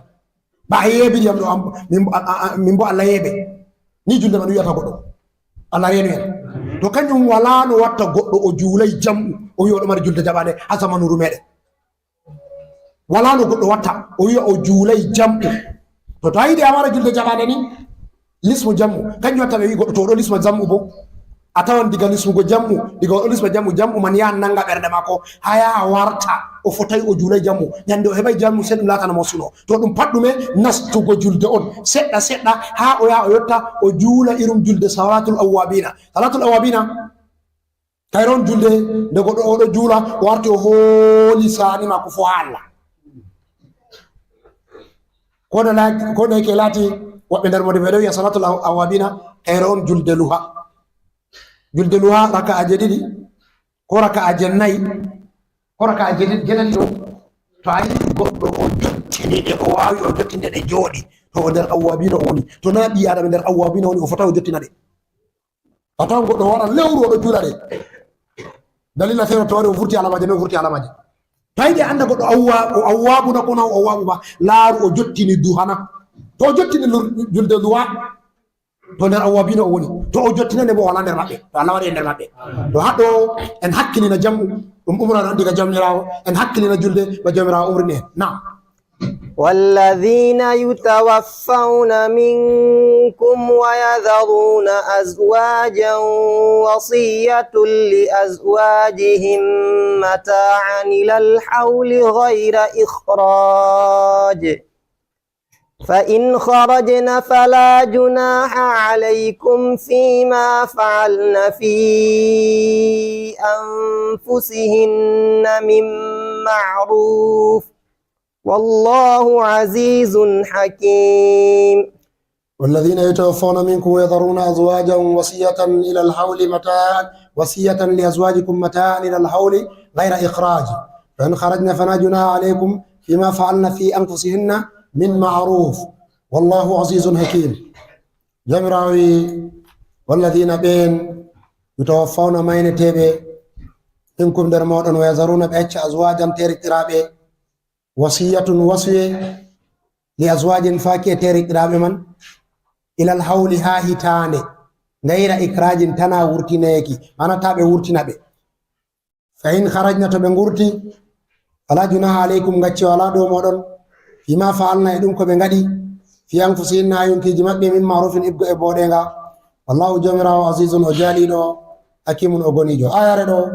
Ba a yeebiri am ɗo, am, min bo, a, a, a, min bo Allah yeebe. Ni julde man wi'ata goɗɗo. Allah reenu en. To kanjum wala no watta goɗɗo o juulay jam'u, o wi'a oɗo mari julde jaɓaande ha zamanuru meɗen. Wala no goɗɗo watta, o wi'a o juulay jam'u. To, to a yiɗi a mara julde jaɓaande ni, lismu jam'u. Kanjum watta ɓe wi'i goɗɗo to oɗo lisma jam'u bo. A tawan diga lismugo jam'u, diga oɗo lisma jam'u, jam'u man yahan nanga ɓernde maako, haa yaha warta, o fotai o juulai jam'u. Nyande o heɓai jam'u, sei ɗum laatana mo suno. To ɗum pat ɗume nastugo julde on, seɗɗa seɗɗa, haa o yaha o yotta, o juula irum julde salatul awwabina. Salatul awwabina, kayre on julde nde goɗɗo oɗo juula, o warti o hooli saani maako fo haa Allah. Ko da la-, ko da yake laati, woɓɓe nder mode ɓe ɗo wi'a salatul aw-, awwabina, kayre on julde luha. Julde luha raka'aje ɗiɗi, ko raka'aje nayi, ko raka'aje ɗiɗi, jeɗɗi ɗo. To a yiɗi goɗɗo o jottini ɗe, o waawi o jottinde ɗe jooɗi. To o nder awwaabiina o woni. To naa ɓii Aadama nder awwaabiina woni, o fotaa o jottina ɗe. A tawan goɗɗo waɗan lewru o ɗo juula ɗe. Dalila feere to wari o vurti alamaje, no vurti alamaje. To a yiɗi a annda goɗɗo awwa-, o awwaabu na ko na o awwaabu ba, laaru o jottini duha na. To o jottini lur-, julde duha, to nder awwaabiina o woni. To o jottinane bo o walaa nder maɓɓe. To Allah waɗi e nder maɓɓe. To haɗɗo en hakkilina jammu, ɗum umra ɗon diga Jawmiraawo, en hakkilina julde ba Jawmiraawo umrini en. Naam. والذين يتوفون منكم ويذرون أزواجا وصية لأزواجهم متاعا إلى الحول غير إخراج، فإن خرجن فلا جناح عليكم فيما فعلن في أنفسهن من معروف، والله عزيز حكيم. والذين يتوفون منكم ويذرون أزواجا وصية إلى الحول متاعا، وصية لأزواجكم متاعا إلى الحول غير إخراج، فإن خرجن فلا جناح عليكم فيما فعلن في أنفسهن من معروف، والله عزيز حكيم. Jawmiraawo wi, والذين ɓeen, يتوفون mayneteeɓe, منكم nder mooɗon, ويذرون ɓe acca, أزواجا teeriɗɗiraaɓe, وصية wasiye, لأزواجهم faaki e teeriɗɗiraaɓe man, إلى الحول haa hitaande, غير إخراج tanaa wurtineeki, maanaa taa ɓe wurtina ɓe. فإن خرجن to ɓe ngurti, فلا جناح عليكم ngacce walaa dow mooɗon, فيما فعلن e ɗum ko ɓe ngaɗi, في أنفسهن haa yonkiiji maɓɓe, من معروف ibgo e mbooɗeeŋga, والله Jawmiraawo عزيز o jaaliiɗo, حكيم o goniijo. Aayaare ɗo,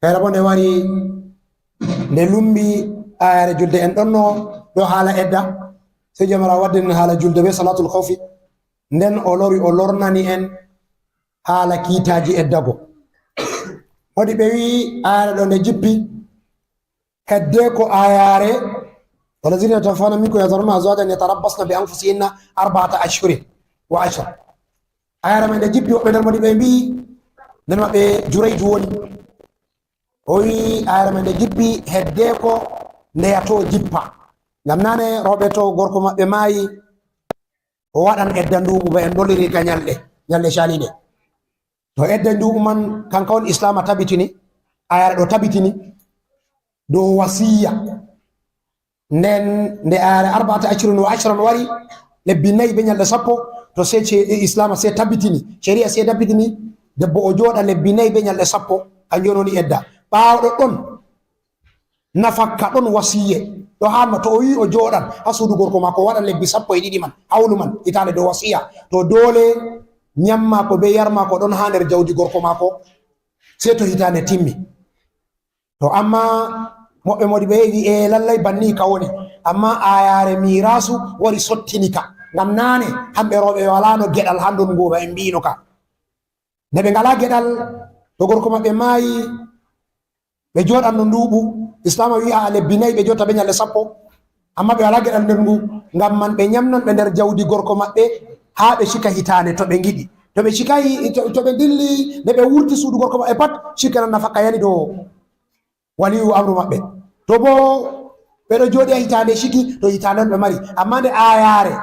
kayra bo nde wari, nde lumbi aayaare julde en ɗonno ɗo haala edda, sey Jawmiraawo waddani en haala julde bee salaatul khawfi, nden o lori o lornani en haala kiitaaji edda go. Moodi ɓe wi aayaare ɗo nde jippi, hedde ko aayaare, والذين يتوفون منكم ويذرون أزواجا يتربصن بأنفسهن أربعة أشهر وعشرا. Aayaare man nde jippi, woɓɓe nder moodi ɓe mbi'i, nder maɓɓe Jurayju woni. O wi aayaare man nde jippi, hedde ko ndeya to jippa. Ngam naane rewɓe to gorko maɓɓe maayi, o waɗan edda nduuɓu ba en dolliri ka nyalɗe, nyalɗe caaliiɗe. To edda nduuɓu man, kanka on Islaama tabitini, aayaare ɗo tabitini, dow wasiya. Nden nde aayaare أربعة أشهر وعشرا wari, lebbi nayi be nyalɗe sappo, to sey ce-, Islaama sey tabitini, shari'a sey tabitini, debbo o jooɗa lebbi nayi be nyalɗe sappo, kanjum woni edda. Ɓaawo ɗoɗɗon, nafakka ɗon wasiye. Ɗo haa ma to o wi'i o jooɗan haa suudu gorko maako, o waɗan lebbi sappo e ɗiɗi man, hawlu man, hitaande dow wasiya. To doole nyam maako be yar maako ɗon haa nder jawdi gorko maako, sey to hitaande timmi. To ammaa moɓɓe moodi ɓe wi'i, e lallay banni ka woni. Ammaa aayaare miiraasu wari sottini ka. Ngam naane, hamɓe rewɓe walaano geɗal haa ndongu ba en mbi'ino ka. Nde ɓe ngalaa geɗal, to gorko maɓɓe maayi, ɓe jooɗanno nduuɓu, Islaama wi'a a lebbi nayi ɓe jooɗata be nyalɗe sappo, ammaa ɓe walaa geɗal nder ngu, ngam man ɓe nyamnan ɓe nder jawdi gorko maɓɓe haa ɓe cika hitaande to ɓe ngiɗi. To ɓe cikaay, to, to ɓe dilli, nde ɓe wurti suudu gorko maɓɓe pat, cikenan nafaka yani dow waliyu amru maɓɓe. To boo ɓe ɗo jooɗi haa hitaande ciki, to hitaande on ɓe mari. Ammaa nde aayaare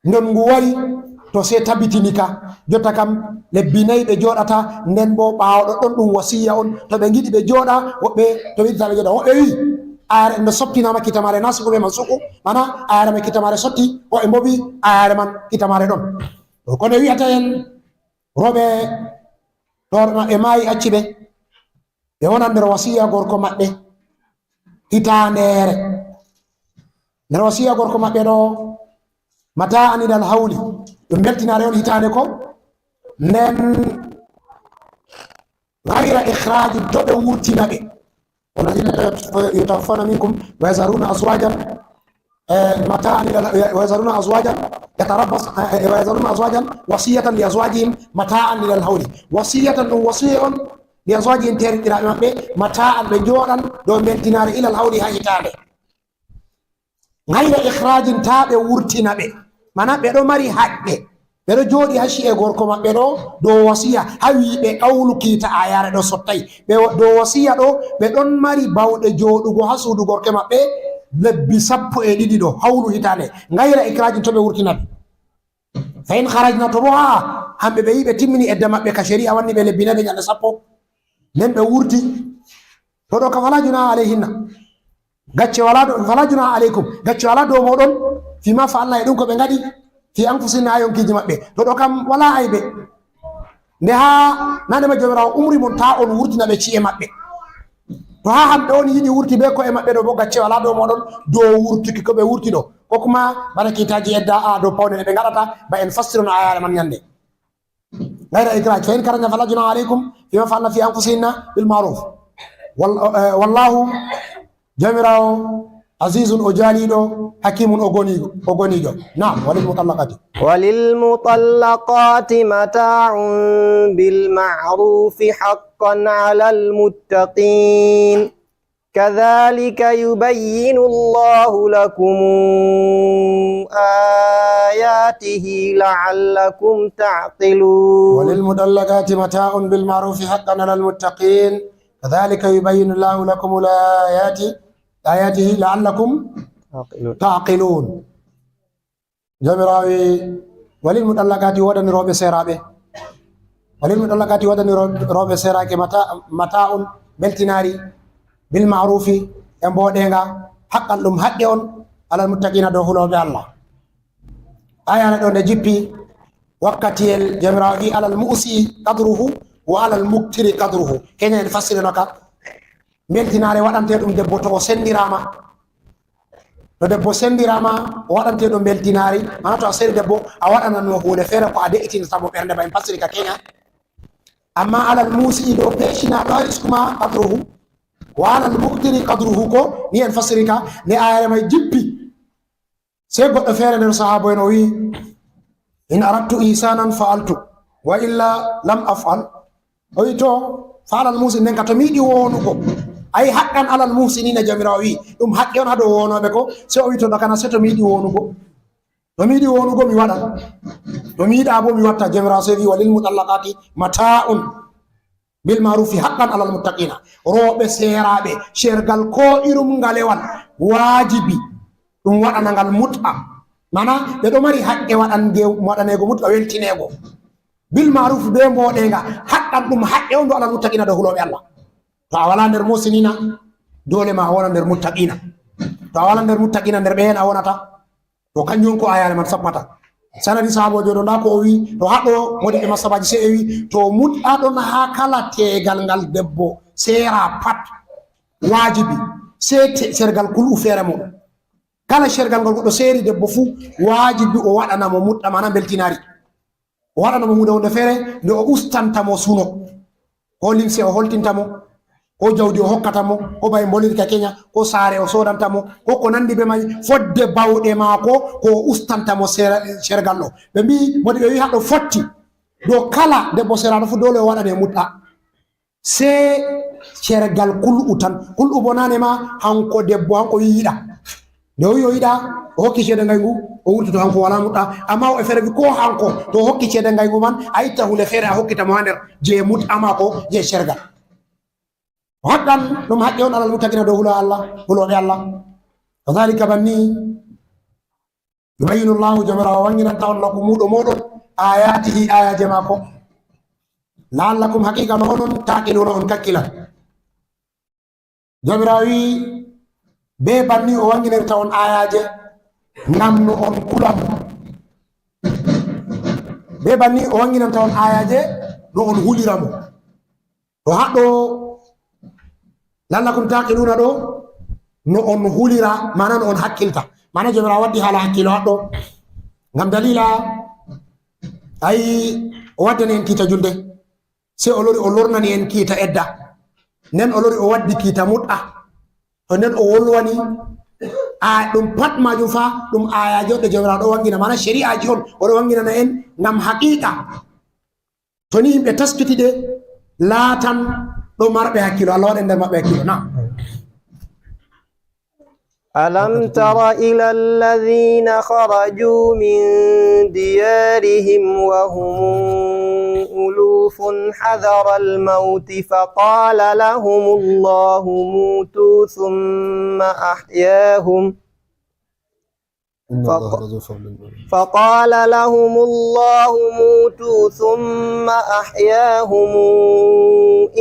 ndongu wari, to sey tabitini ka. Jotta kam, lebbi nayi ɓe jooɗata, nden boo ɓaawo ɗoɗɗon ɗum wasiya on. To ɓe ngiɗi ɓe jooɗa, woɓɓe to ɓe yiɗi taa ɓe jooɗa. Woɓɓe wi'i, aayaare nde sottinaama kitamare naasuku be mansuku, maanaa aayaare man kitamare sotti, woɓɓe boo wi'i aayaare man kitamare ɗon. To ko nde wi'ata en, rewɓe to maɓɓe maayi acci ɓe, ɓe wonan nder wasiya gorko maɓɓe hitaandeere. Nder wasiya gorko maɓɓe ɗo, mataa'an ilal hawli, ɗum beltinaare on hitaande ko, nden gayra ikhraaji, to ɓe wurtina ɓe. Walladhina yutawaffawna minkum wa yazaruna azwajan, eh, mata'an ila, wa yazaruna azwajan yatarabbas, eh, wa yazaruna azwajan wasiyatan li azwajihim mata'an ila al-hawli. Wasiyatan, ɗum wasiya on, li azwajihim, teeriɗɗiraaɓe maɓɓe, mata'an, ɓe jooɗan dow beltinaare, ila al-hawli, haa hitaande. Gayra ikhrajin, taa ɓe wurtina ɓe. Maanaa ɓe ɗo mari haqqe. Ɓe ɗo jooɗi haa ci'e gorko maɓɓe ɗo, dow wasiya, haa wi'i ɓe qawlu kiita aayaare ɗo sottay. Ɓe wa-, dow wasiya ɗo, ɓe ɗon mari bawɗe jooɗugo haa suudu gorko maɓɓe, lebbi sappo e ɗiɗi ɗo, hawlu hitaande, gayra ikrajin, to ɓe wurtina ɓe. Fa in kharajna, to bo haa hamɓe ɓe yi ɓe timmini edda maɓɓe ka shari'a wanni ɓe lebbi nayi ɓe ñande sappo, nden ɓe wurti, to ɗo ka fala junaha alayhinna. Gacce wala do, fala junaha alaykum. Gacce wala dow moɗon, fi ma fa'alna, e ɗum ko ɓe ngaɗi, fi anfusihinna, haa yonkiiji maɓɓe. To ɗo kam wala aybe. Nde haa nane ma Joomiraawo umri mon ta on wurtina ɓe ci'e maɓɓe. To haa hamɓe on yiɗi wurti be ko'e maɓɓe ɗo bo gacce wala dow moɗon, dow wurtuki ko ɓe wurti ɗo. Ko kuma bana kiitaaji edda a dow pawne ɗe ɓe ngaɗata, ba en fassirono ayaare man ñande. Gayra ikraj, fa in kharajna fala junaha alaykum fima fa'alna fi anfusihinna bil ma'ruf. Wal-, eh, wallahu, Joomiraawo, azizun, o jaaliiɗo, hakimun, o goniiɗo, o goniiɗo. Naam, walil mutallaqati. وللمطلقات متاع بالمعروف حقا على المتقين. كذلك يبين الله لكم آياته لعلكم تعقلون. وللمطلقات متاع بالمعروف حقا على المتقين. كذلك يبين الله لكم الآيات، آياته لعلكم تعقلون. Joomiraawo wi, walil mutallaqati, woodani rewɓe seeraaɓe. Walil mutallaqati, woodani rew-, rewɓe seeraaki mata-, mata'un, beltinaari, bil ma'rufi, e mbooɗeenga, haqqan, ɗum haqqe on, alal muttaqina, dow hulooɓe Allah. Aya ɗo nde jippi, wakkatiyel Joomiraawo wi, alal mu'si qadruhu wa alal muqtiri qadruhu. Keña en fassirino ka. Beltinaare waɗante ɗum debbo to o senndiraama. To debbo senndiraama, o waɗante ɗum beltinaare. Mana to a seeri debbo, a waɗanan mo huunde feere ko a de'itinta mo ɓernde, ba en fassiri ka keña. Amma alal muusi ɗo peesinaaɗo a risku ma qadruhu. Wa alal muqtiri qadruhu ko, ni en fassiri ka, nde ayare may jippi. Sey goɗɗo feere nder sahaabo en o wi'i, "In aradtu ihsanan fa'altu, wa illa lam af'al." O wi'i, "To, fa'alal muhsin nden ka to mi yiɗi woonugo." Ay haqqan alal muhsinina, Joomiraawo wi'i, ɗum haqqe on haa dow woonooɓe ko. Sey o wi'i, "To, ɗo kana sey to mi yiɗi woonugo. To mi yiɗi woonugo, mi waɗan. To mi yiɗaa bo, mi watta." Joomiraawo sey wi'i, "Walil mutallaqati mata'un." Bil ma'rufi haqqan alal muttaqina. Rewɓe seeraaɓe, sergal ko irum ngalewal, waajibi ɗum waɗana ngal mut'a. Mana, ɓe ɗo mari haqqe waɗange-, waɗaneego mut'a weltineego. Bil ma'ruf, be mbooɗeenga, haqqan ɗum haqqe on dow alal muttaqina, dow hulooɓe Allah. To a walaa nder muhsinina, doole ma a wona nder muttaqina. To a walaa nder muttaqina, nder ɓe en a wonata. To kanjum ko ayaare man sappata. Sanadi sahaaboojo ɗo, ndaa ko o wi, to haɗo moodiɓɓe masabaaji sey ɓe wi, to mut'a ɗon haa kala teegal ngal debbo seera pat, waajibi, sey te-, sergal kul'u feere mum. Kala sergal ngol goɗɗo seeri debbo fuu, waajibi o waɗana mo mut'a, mana mbeltinaari. O waɗana mo huunde, huunde feere nde o ustata mo suno. Ko limse o holtinta mo, ko jawdi o hokkata mo, ko bay mbolirka keña, ko saare o soodanta mo, ko ko nanndi bee may, fodde baawɗe maako, ko o ustata mo sera-, sergal ɗo. Ɓe mbi'i, moodi ɓe wi'i haɗo fotti. Dow kala debbo seraaɗo fuu doole o waɗane mut'a. Sey sergal kul'u tan. Kul'u bo nane ma, hanko debbo, hanko wi'i yiɗa. Nde o wi'i o yiɗa, o hokki ceede ngaygu, o wurtoto hanko walaa mut'a. Amma o e feere wi ko hanko, to o hokki ceede ngaygu man, a itta huunde feere a hokkita mo haa nder, jey mut'a maako, jey sergal. Haqqan, ɗum haqqe on alal muttaqina dow hulooɓe Allah, hulooɓe Allah. Kadhalika banni, yubayyinu Allahu, Joomiraawo wanginanta on lakum muuɗo mooɗon, ayatihi, ayaaje maako. La'allakum, haqiiqa no onon, taqiluna, on kakkilan. Joomiraawo wi'i, bee banni o wanginirta on ayaaje, ngam no on kula mo. Bee banni o wanginanta on ayaaje, no on hulira mo. To haɗo, la'allakum taqiluna ɗo, no on hulira, mana no on hakkilta. Mana Joomiraawo waddi haala hakkilo haɗo. Ngam daliila, ay, o waddani en kiita julde. Sey o lori o lornani en kiita edda. Nden o lori o waddi kiita mut'a. To nden o wolwani, a, ɗum pat maajum fa, ɗum ayaaje on ɗe Joomiraawo ɗo wangina, mana shari'aaji on o ɗo wanginana en ngam haqiiqa. To ni yimɓe taskiti ɗe, laatan ɗo marɓe hakkilo, Allah waɗa en nder maɓɓe hakkilo. Naam. ألم تر إلى الذين خرجوا من ديارهم وهم ألوف حذر الموت فقال لهم الله موتوا ثم أحياهم. إن فق- الله لذو فضل على الناس. فقال لهم الله موتوا ثم أحياهم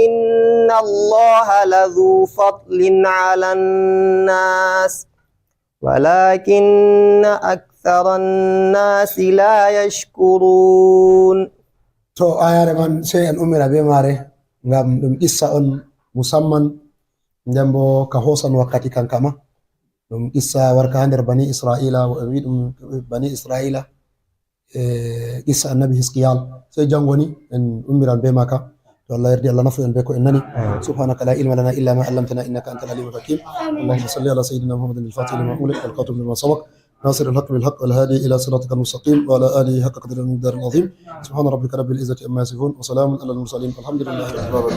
إن الله لذو فضل على الناس ولكن أكثر الناس لا يشكرون. To ayare man sey en ummira be mare, ngam ɗum qissa on musamman, nden bo ka hosan wakkati kankama. Ɗum qissa warka ha nder bani Isra'ila, o wi ɗum bani Isra'ila, e qissa annabi Hiskiyal. Sey jango ni en ummiran be maka. To Allah yardi, Allah nafu en be ko en nani. سبحانك لا علم لنا إلا ما علمتنا إنك أنت العليم الحكيم. اللهم صل على سيدنا محمد الفاتح لما أغلق والخاتم لما سبق ناصر الحق بالحق والهادي إلى صراطك المستقيم وعلى آله حق قدره ومقداره العظيم. سبحان ربك رب العزة عما يصفون وسلام على المرسلين والحمد لله رب العالمين.